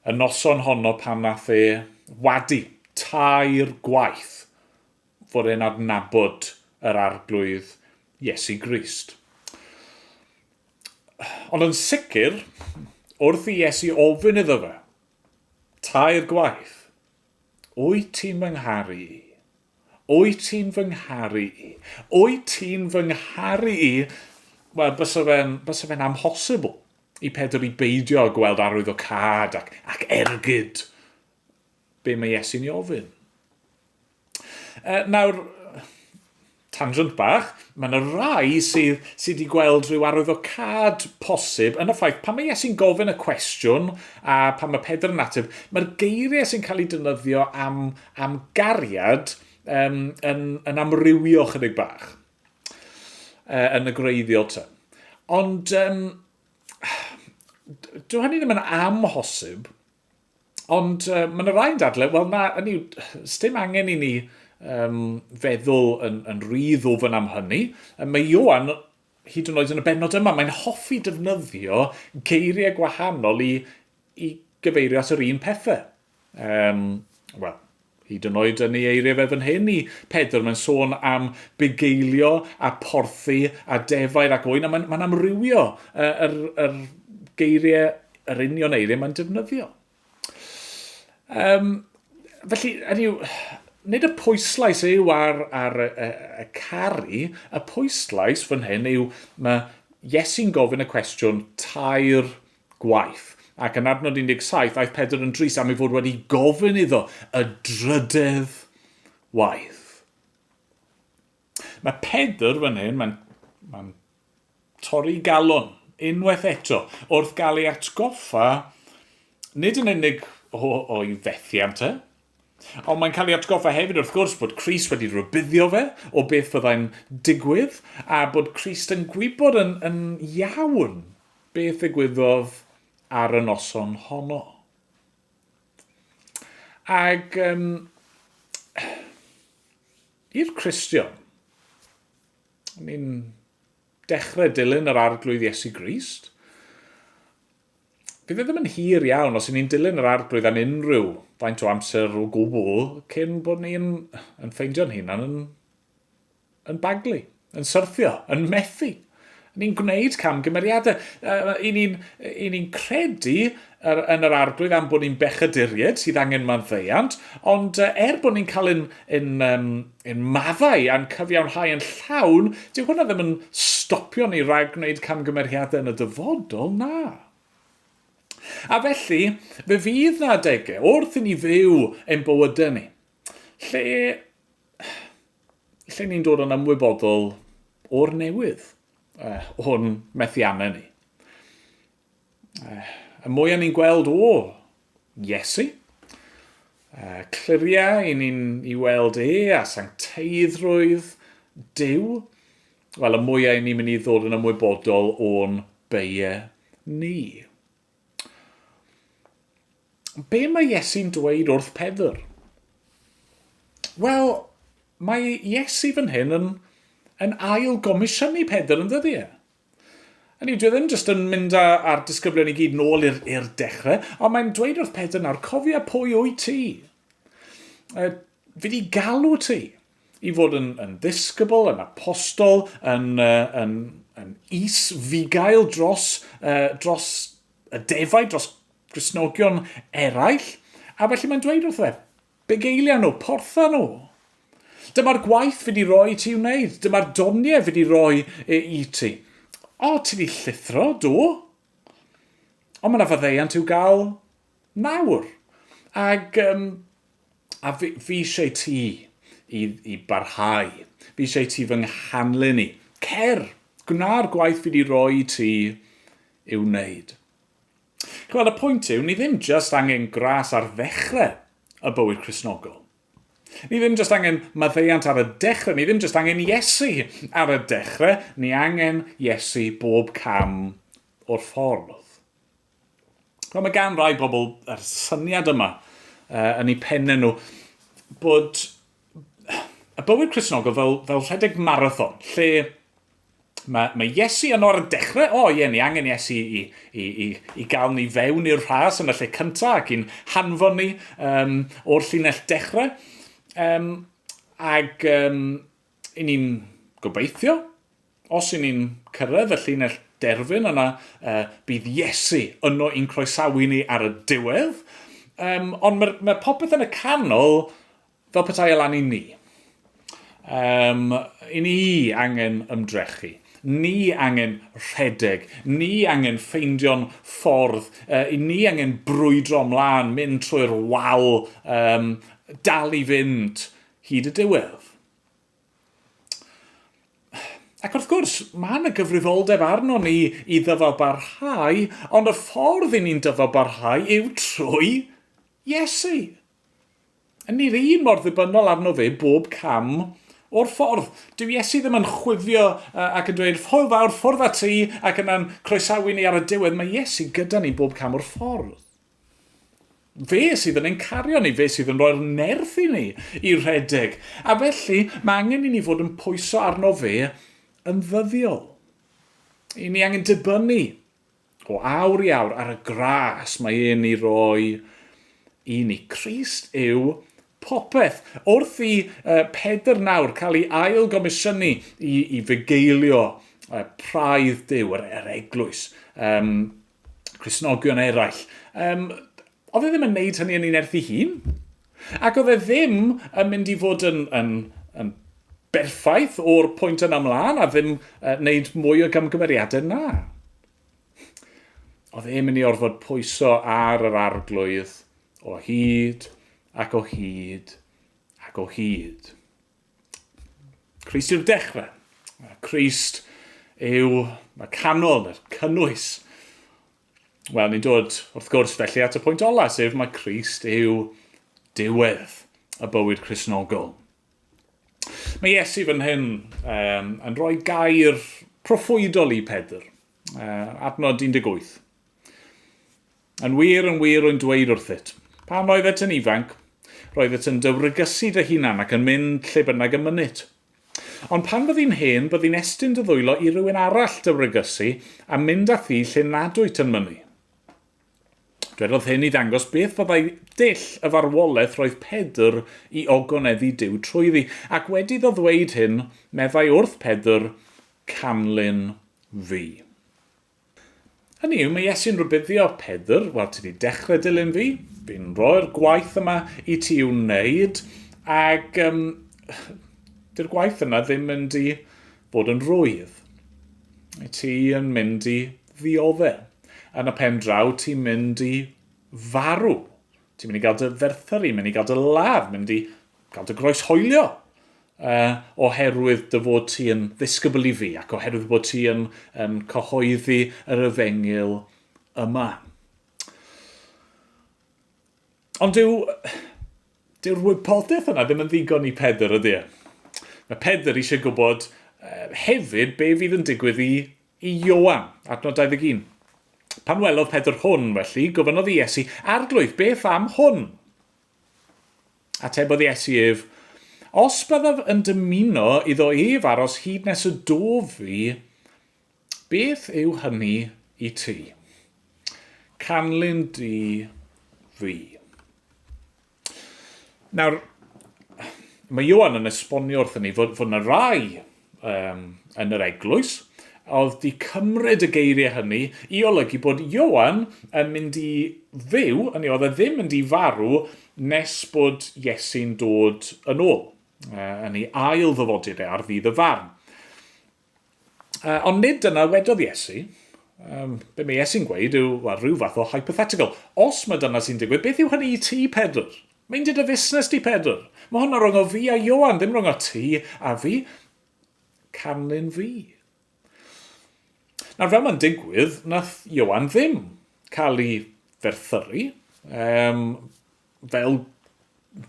S1: y noson honno pan nath e wadu tair gwaith fod e'n adnabod yr Arglwydd Iesu Grist. Ond yn sicr, wrth i Iesu ofyn iddo fe, tair gwaith, wyt ti'n fy ngharu i? Wyt ti'n fy ngharu i? Wyt ti'n fy ngharu i? Wel, bysa fe'n bysa fe'n amhosibl i Pedr i beidio â gweld arwyddocâd ac, ac ergyd be mae Iesu'n ei ofyn. Nawr, tangent bach, mae yna rai sydd, sydd wedi gweld rhyw arwyddocâd posib yn y ffaith pan mae Iesu'n gofyn y cwestiwn a pan mae Pedr yn ateb, mae'r geiriau sy'n cael eu defnyddio am, am gariad um, yn, yn amrywio chydig bach uh, yn y gwreiddiol te. Ond um, dyw hynny ddim yn amhosib. Ond uh, mae yna rai'n dadle, wel na, hynny yw, sdim angen i ni um, feddwl yn, yn rhy ddwfn am hynny. Mae Ioan, hyd yn oed yn y bennod yma, mae'n hoffi defnyddio geiriau gwahanol i, i gyfeirio at yr un pethau. Um, Wel, hyd yn oed yn ei eiriau fe fan hyn i Pedr, mae'n sôn am bugeilio a porthi a defaid ac oen, a mae'n mae amrywio yr, yr geiriau, yr union eiriau mae'n defnyddio. Um, felly, hynny yw, nid y pwyslais yw ar, ar y, y, y caru, y pwyslais fan hyn yw mae Iesu'n gofyn y cwestiwn tair gwaith. Ac yn adnod 17, aeth Pedr yn drist am ei fod wedi gofyn iddo y drydedd waith. Mae Pedr fan hyn, mae'n mae torri galon unwaith eto wrth gael ei atgoffa nid yn unig o'i fethiant e, Ond mae'n cael ei atgoffa hefyd wrth gwrs bod Crist wedi rhybuddio fe o beth fyddai'n digwydd a bod Crist yn gwybod yn, yn iawn beth ddigwyddodd ar y noson honno. Ac um, i'r Cristion, ni'n dechrau dilyn yr Arglwydd Iesu Grist, bydd e ddim yn hir iawn os y'n ni'n dilyn yr Arglwydd am unrhyw faint o amser o gwbl cyn bod ni'n yn ffeindio'n hunan yn yn baglu, yn syrthio, yn methu. Ni'n gwneud camgymeriadau. I ni'n ni credu yr, yn yr arglwydd am bod ni'n bechaduriaid sydd angen maddeuant, ond er bod ni'n cael ein, ein, um, ein maddau a'n cyfiawnhau yn llawn, dyw hwnna ddim yn stopio ni rhag gwneud camgymeriadau yn y dyfodol, na. A felly, fe fydd na adegau wrth i ni fyw ein bywydau ni, lle lle ni'n dod yn ymwybodol o'r newydd, uh, o'n methiannau ni. Uh, y mwyaf ni'n gweld o Iesu, uh, cliriau i ni'n i weld e a sancteiddrwydd Duw, wel, y mwyaf i ni'n mynd i ddod yn ymwybodol o'n beiau ni. Be mae Iesu'n dweud wrth Pedr? Wel, mae Iesu fan hyn yn, yn ail gomisiynu Pedr yn dydy e? Hynny yw, dwi e ddim jyst yn mynd â'r disgyblion i gyd nôl i'r dechrau, ond mae'n dweud wrth Pedr nawr, cofia pwy wyt ti. E, fi di galw ti i fod yn, yn ddisgybl, yn apostol, yn, yn, yn is-fugail dros, uh, dros y defaid, dros Gristnogion eraill, a felly mae'n dweud wrtho fe, bugeilia nhw, portha nhw. Dyma'r gwaith fi di roi i ti wneud, dyma'r doniau fi di roi i ti. O, ti di llithro, do? Ond mae yna faddeuant i'w gael nawr. Ac um, a fi, fi eisiau ti i, i barhau. Fi eisiau ti fy nghanlyn i. Cer, gwna'r gwaith fi di roi i ti i'w wneud. Chymod, y pwynt yw, ni ddim just angen gras ar ddechrau y bywyd Cristnogol. Ni ddim just angen maddeuant ar y dechrau, ni ddim just angen Iesu ar y dechrau, ni angen Iesu bob cam o'r ffordd. Wel, mae gan rai bobl yr syniad yma uh, yn eu pennau nhw bod y bywyd Cristnogol fel, fel rhedeg marathon, lle mae, mae Iesu yno ar y dechrau, o oh, ie, ni angen Iesu i, i, i, i gael ni fewn i'r rhas yn y lle cyntaf ac i'n hanfon ni um, o'r llinell dechrau. Um, ac um, i ni'n gobeithio, os i ni'n cyrraedd y llinell derfyn yna, uh, bydd Iesu yno i'n croesawu ni ar y diwedd. Um, ond mae, mae popeth yn y canol fel petai e lan i ni. Um, I ni angen ymdrechu. Ni angen rhedeg. Ni angen ffeindio'n ffordd. Uh, I ni angen brwydro ymlaen, mynd trwy'r wal, um, dal i fynd hyd y diwedd. Ac wrth gwrs, mae yna gyfrifoldeb arno ni i ddyfalbarhau, ond y ffordd i ni'n dyfalbarhau yw trwy Iesu. Ni'r un mor ddibynnol arno fe bob cam o'r ffordd. Dyw Iesu ddim yn chwifio ac yn dweud, hwyl fawr, ffwrdd â ti, ac yna'n croesawu ni ar y diwedd. Mae Iesu gyda ni bob cam o'r ffordd. Fe sydd yn ein cario ni, fe sydd yn rhoi'r nerth i ni i rhedeg. A felly, mae angen i ni fod yn pwyso arno fe yn ddyddiol. I ni angen dibynnu o awr i awr ar y gras mae e'n ei roi i ni. Crist yw popeth. Wrth i uh, Pedr nawr cael ei ail gomisiynu i, i fugeilio uh, praidd Duw, yr, yr eglwys, um, Cristnogion eraill. Um, oedd e ddim yn neud hynny yn ei nerth ei hun. Ac oedd e ddim yn mynd i fod yn, yn, yn berffaith o'r pwynt yna ymlaen a ddim uh, wneud mwy o gamgymeriadau na. Oedd e'n mynd i orfod pwyso ar yr arglwydd o hyd ac o hyd ac o hyd. Crist yw'r dechrau. Crist yw y canol, yr cynnwys. Wel, ni'n dod, wrth gwrs, felly at y pwynt ola, sef mae Crist yw diwedd. y bywyd Cristnogol. Mae Iesu fan hyn um, yn rhoi gair proffwydol i Pedr, uh, adnod 18. Yn wir, yn wir, rwy'n dweud wrthyt, pan oeddet yn ifanc, roeddet yn dywrygysu dy hunan ac yn mynd lle bynnag y mynit. Ond pan fyddi'n hen, byddi'n estyn dy ddwylo i rywun arall dywrygysu a mynd â thi lle nad wyt yn mynnu. Dwedodd hyn i ddangos beth fyddai dull y farwolaeth roedd Pedr i ogoneddu Duw trwyddi, ac wedi iddo ddweud hyn, meddai wrth Pedr, Canlyn fi. Hynny yw, mae Iesu'n rhybuddio Pedr, wel, ti wedi dechrau dilyn fi, fi'n rhoi'r gwaith yma i ti i'w wneud, ac um, dy'r gwaith yna ddim mynd i fod yn rwydd. Ti yn mynd i ddiodde. Yn y pen draw, ti'n mynd i farw. Ti'n mynd i gael dy ferthyru, mynd i gael dy ladd, mynd i gael dy groeshoelio uh, oherwydd dy fod ti yn ddisgybl i fi ac oherwydd bod ti yn, yn cyhoeddi yr efengyl yma. Ond dyw, dyw'r wybodaeth yna ddim yn ddigon i Pedr, ydy e? Mae Pedr eisiau gwybod hefyd be fydd yn digwydd i, i Ioan, adnod 21. Pan welodd Pedr hwn, felly, gofynnodd i Iesu, Arglwydd, beth am hwn? Atebodd Iesu ef, Os byddaf yn dymuno iddo ef aros hyd nes y dof fi, beth yw hynny i ti? Canlyn di fi. Nawr, mae Ioan yn esbonio wrthyn ni fod, fod yna rai um, yn yr eglwys oedd di cymryd y geiriau hynny i olygu bod Ioan yn mynd i fyw, hynny oedd e ddim mynd i farw nes bod Iesu'n dod yn ôl, uh, yn ei ail ddyfodiad e ar ddydd y farn. Uh, ond nid dyna wedodd Iesu. Um, be mae Iesu'n gweud yw well, rhyw fath o hypothetical. Os mae dyna sy'n digwydd, beth yw hynny i ti, Pedr? Mae'n dyd y fusnes di, Pedr. Mae hwnna rhwng o fi a Ioan, ddim rhwng o ti a fi. Canlyn fi. Nawr, fel mae'n digwydd, nath Ioan ddim cael ei ferthyru, um, fel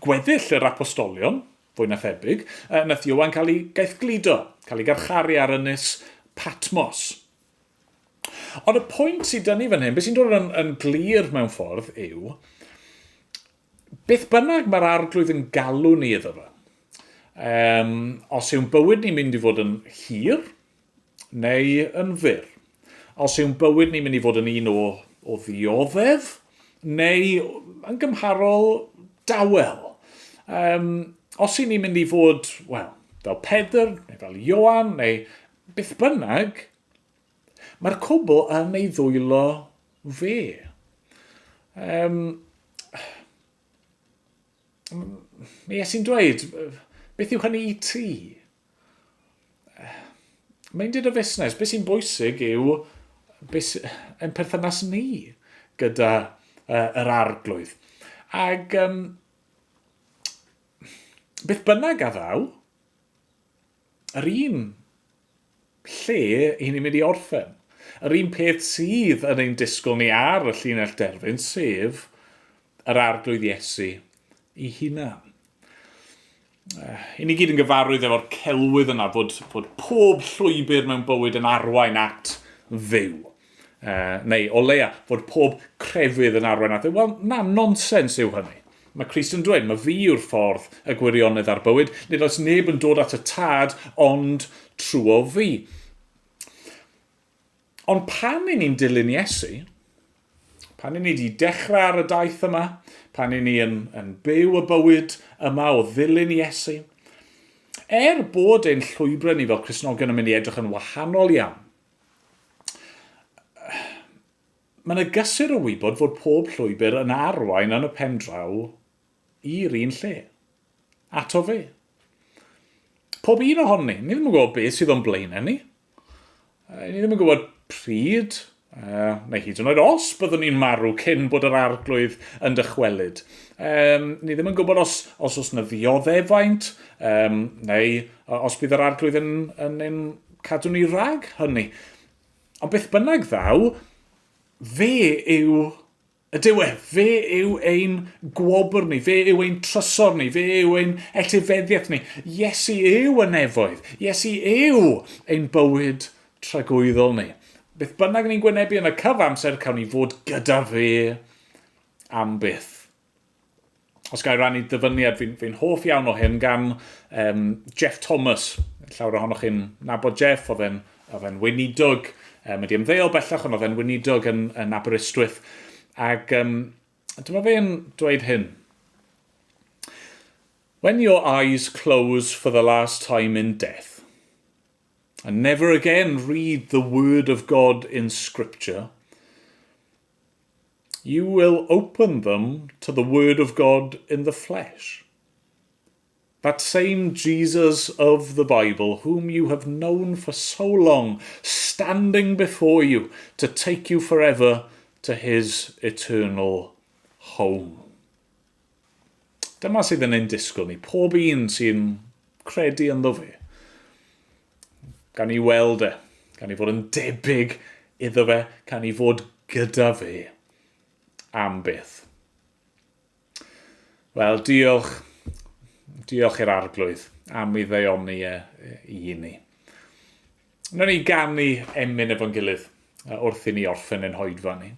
S1: gweddill yr apostolion, fwy na thebyg, nath Ioan cael ei gaethgludo, cael ei garcharu ar ynys Patmos. Ond y pwynt sydd dynnu fan hyn, beth sy'n dod yn, yn glir mewn ffordd yw, beth bynnag mae'r arglwydd yn galw ni iddo fo, um, os yw'n bywyd ni'n mynd i fod yn hir neu yn fyr, os yw'n bywyd ni'n mynd i fod yn un o, o ddioddef neu yn gymharol dawel, um, os y'n ni'n mynd i fod, wel, fel Pedr, neu fel Ioan, neu beth bynnag, Mae'r cwbl yn ei ddwylo fe. Um, mae Iesu'n dweud, beth yw hynny i ti? Mae'n dyd o fusnes. Beth sy'n bwysig yw beth, yn perthynas ni gyda uh, yr arglwydd. Ac um, beth bynnag a ddaw, yr un lle i ni'n mynd i orffen. Yr un peth sydd yn ein disgwyl ni ar y llinell derfyn, sef yr Arglwydd Iesu ei hunan. I ni gyd yn gyfarwydd efo'r celwydd yna fod, fod pob llwybr mewn bywyd yn arwain at Dduw. Uh, neu o leia, fod pob crefydd yn arwain at Dduw. Wel, na, nonsens yw hynny. Mae Crist yn dweud, mae fi yw'r ffordd, y gwirionedd a'r bywyd. Nid oes neb yn dod at y tad ond trwy fi. Ond pan i ni'n dilyn Iesu, pan i ni wedi dechrau ar y daith yma, pan i ni yn, yn byw y bywyd yma o ddilyn Iesu, er bod ein llwybrau ni fel Cristnogion yn mynd i edrych yn wahanol iawn, Mae yna gysur o wybod fod pob llwybr yn arwain yn y pen draw i'r un lle. Ato fe. Pob un ohonon ni. Ni ddim yn gwybod beth sydd o'n blaenau ni. Ni ddim yn gwybod pryd, neu hyd yn oed os byddwn ni'n marw cyn bod yr arglwydd yn dychwelyd. Um, ni ddim yn gwybod os, os oes yna ddioddefaint, um, neu os bydd yr arglwydd yn, yn, yn cadw ni rhag hynny. Ond beth bynnag ddaw, fe yw Y diwedd, fe yw ein gwobr ni, fe yw ein trysor ni, fe yw ein etifeddiaeth ni. Iesu yw y nefoedd, Iesu yw ein bywyd tragwyddol ni. Beth bynnag ni'n gwynebu yn y cyfamser, cawn ni fod gyda fe am byth. Os gael rannu dyfyniad, fi'n fi hoff iawn o hyn gan um, Jeff Thomas. Llawer ohonoch chi'n nabod Jeff, oedd e'n oedd e'n weinidog, um, wedi ymddeol bellach, ond oedd e'n weinidog yn, yn Aberystwyth. Ac um, dyma fe'n dweud hyn. When your eyes close for the last time in death, and never again read the word of God in Scripture, You will open them to the Word of God in the flesh. That same Jesus of the Bible, whom you have known for so long, standing before you to take you forever to his eternal home. Dyma sydd yn ein disgwyl ni, pob un sy'n credu ynddo fe. Gan i weld e, gan i fod yn debyg iddo fe, gan i fod gyda fe am byth. Wel, diolch, diolch i'r arglwydd am ei ddaioni e i ni. Wnawn ni ganu emyn efo'n gilydd wrth i ni orffen ein hoedfa ni.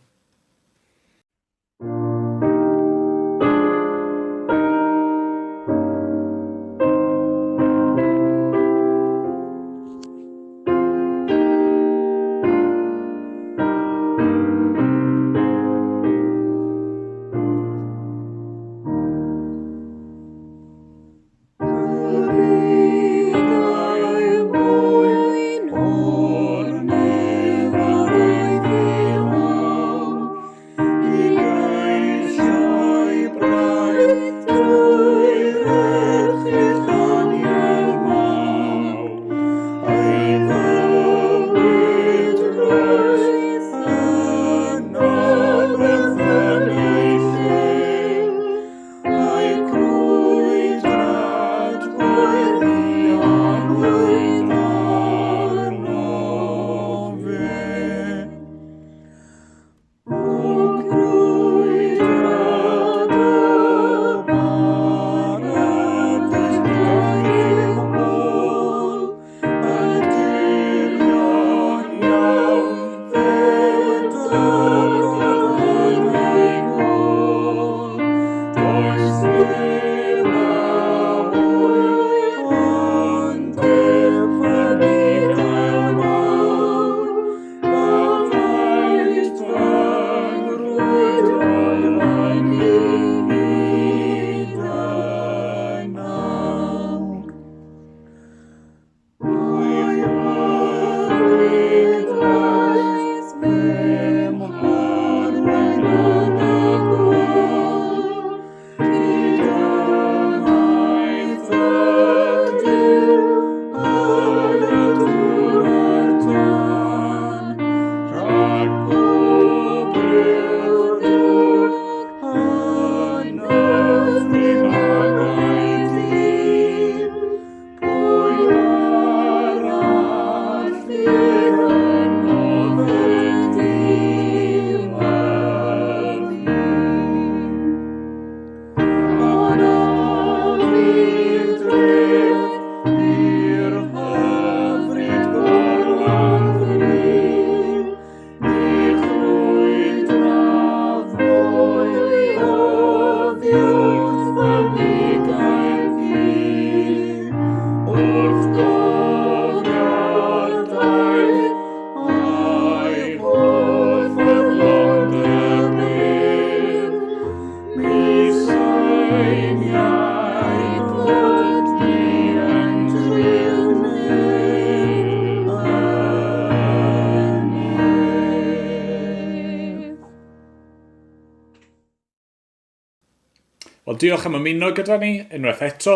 S1: Wel, diolch am ymuno gyda ni unwaith eto.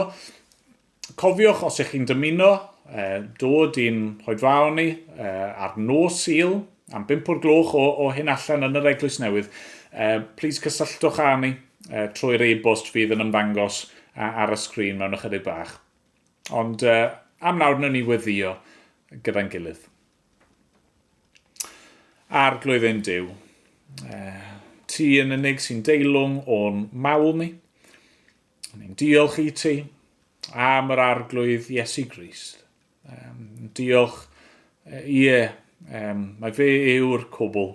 S1: Cofiwch, os ych chi'n dymuno eh, dod i'n hoedfaon ni eh, ar nos Sul am 5 o'r gloch o, o hyn allan yn yr Eglwys Newydd, eh, please cysylltwch â ni eh, trwy'r e-bost fydd yn ymddangos ar y sgrin mewn ychydig bach. Ond eh, am nawr, wnawn ni weddio gyda'n gilydd. Arglwydd ein Duw, eh, Ti yn unig sy'n deilwng o'n mawl ni. Ni'n diolch i ti am yr arglwydd Iesu Grist. Um, diolch, ie, um, mae fe yw'r cwbl.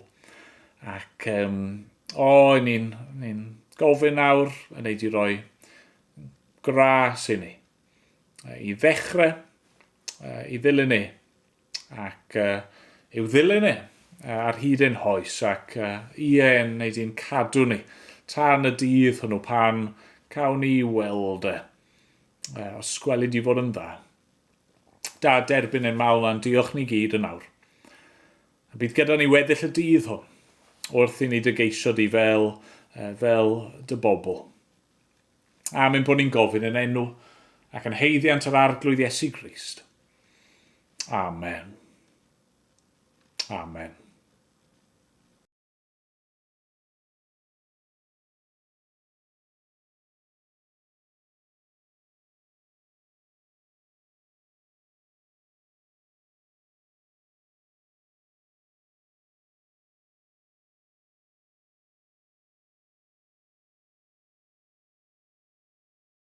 S1: Ac, um, o, ni'n ni gofyn nawr yn ei di roi gras i ni. I ddechrau, i ddilyn e, ac uh, i'w ddilyn e ar hyd ein hoes, ac uh, ie, yn ei di'n cadw ni tan y dydd hwnnw pan cawn ni weld e. Os gweli di fod yn dda. Da derbyn ein mawl a'n diolch ni gyd yn awr. A bydd gyda ni weddill y dydd hwn, wrth i ni dy geisio di fel, fel dy bobl. Am ein bod ni'n gofyn yn enw ac yn haeddiant yr Arglwydd Iesu Grist. Amen. Amen.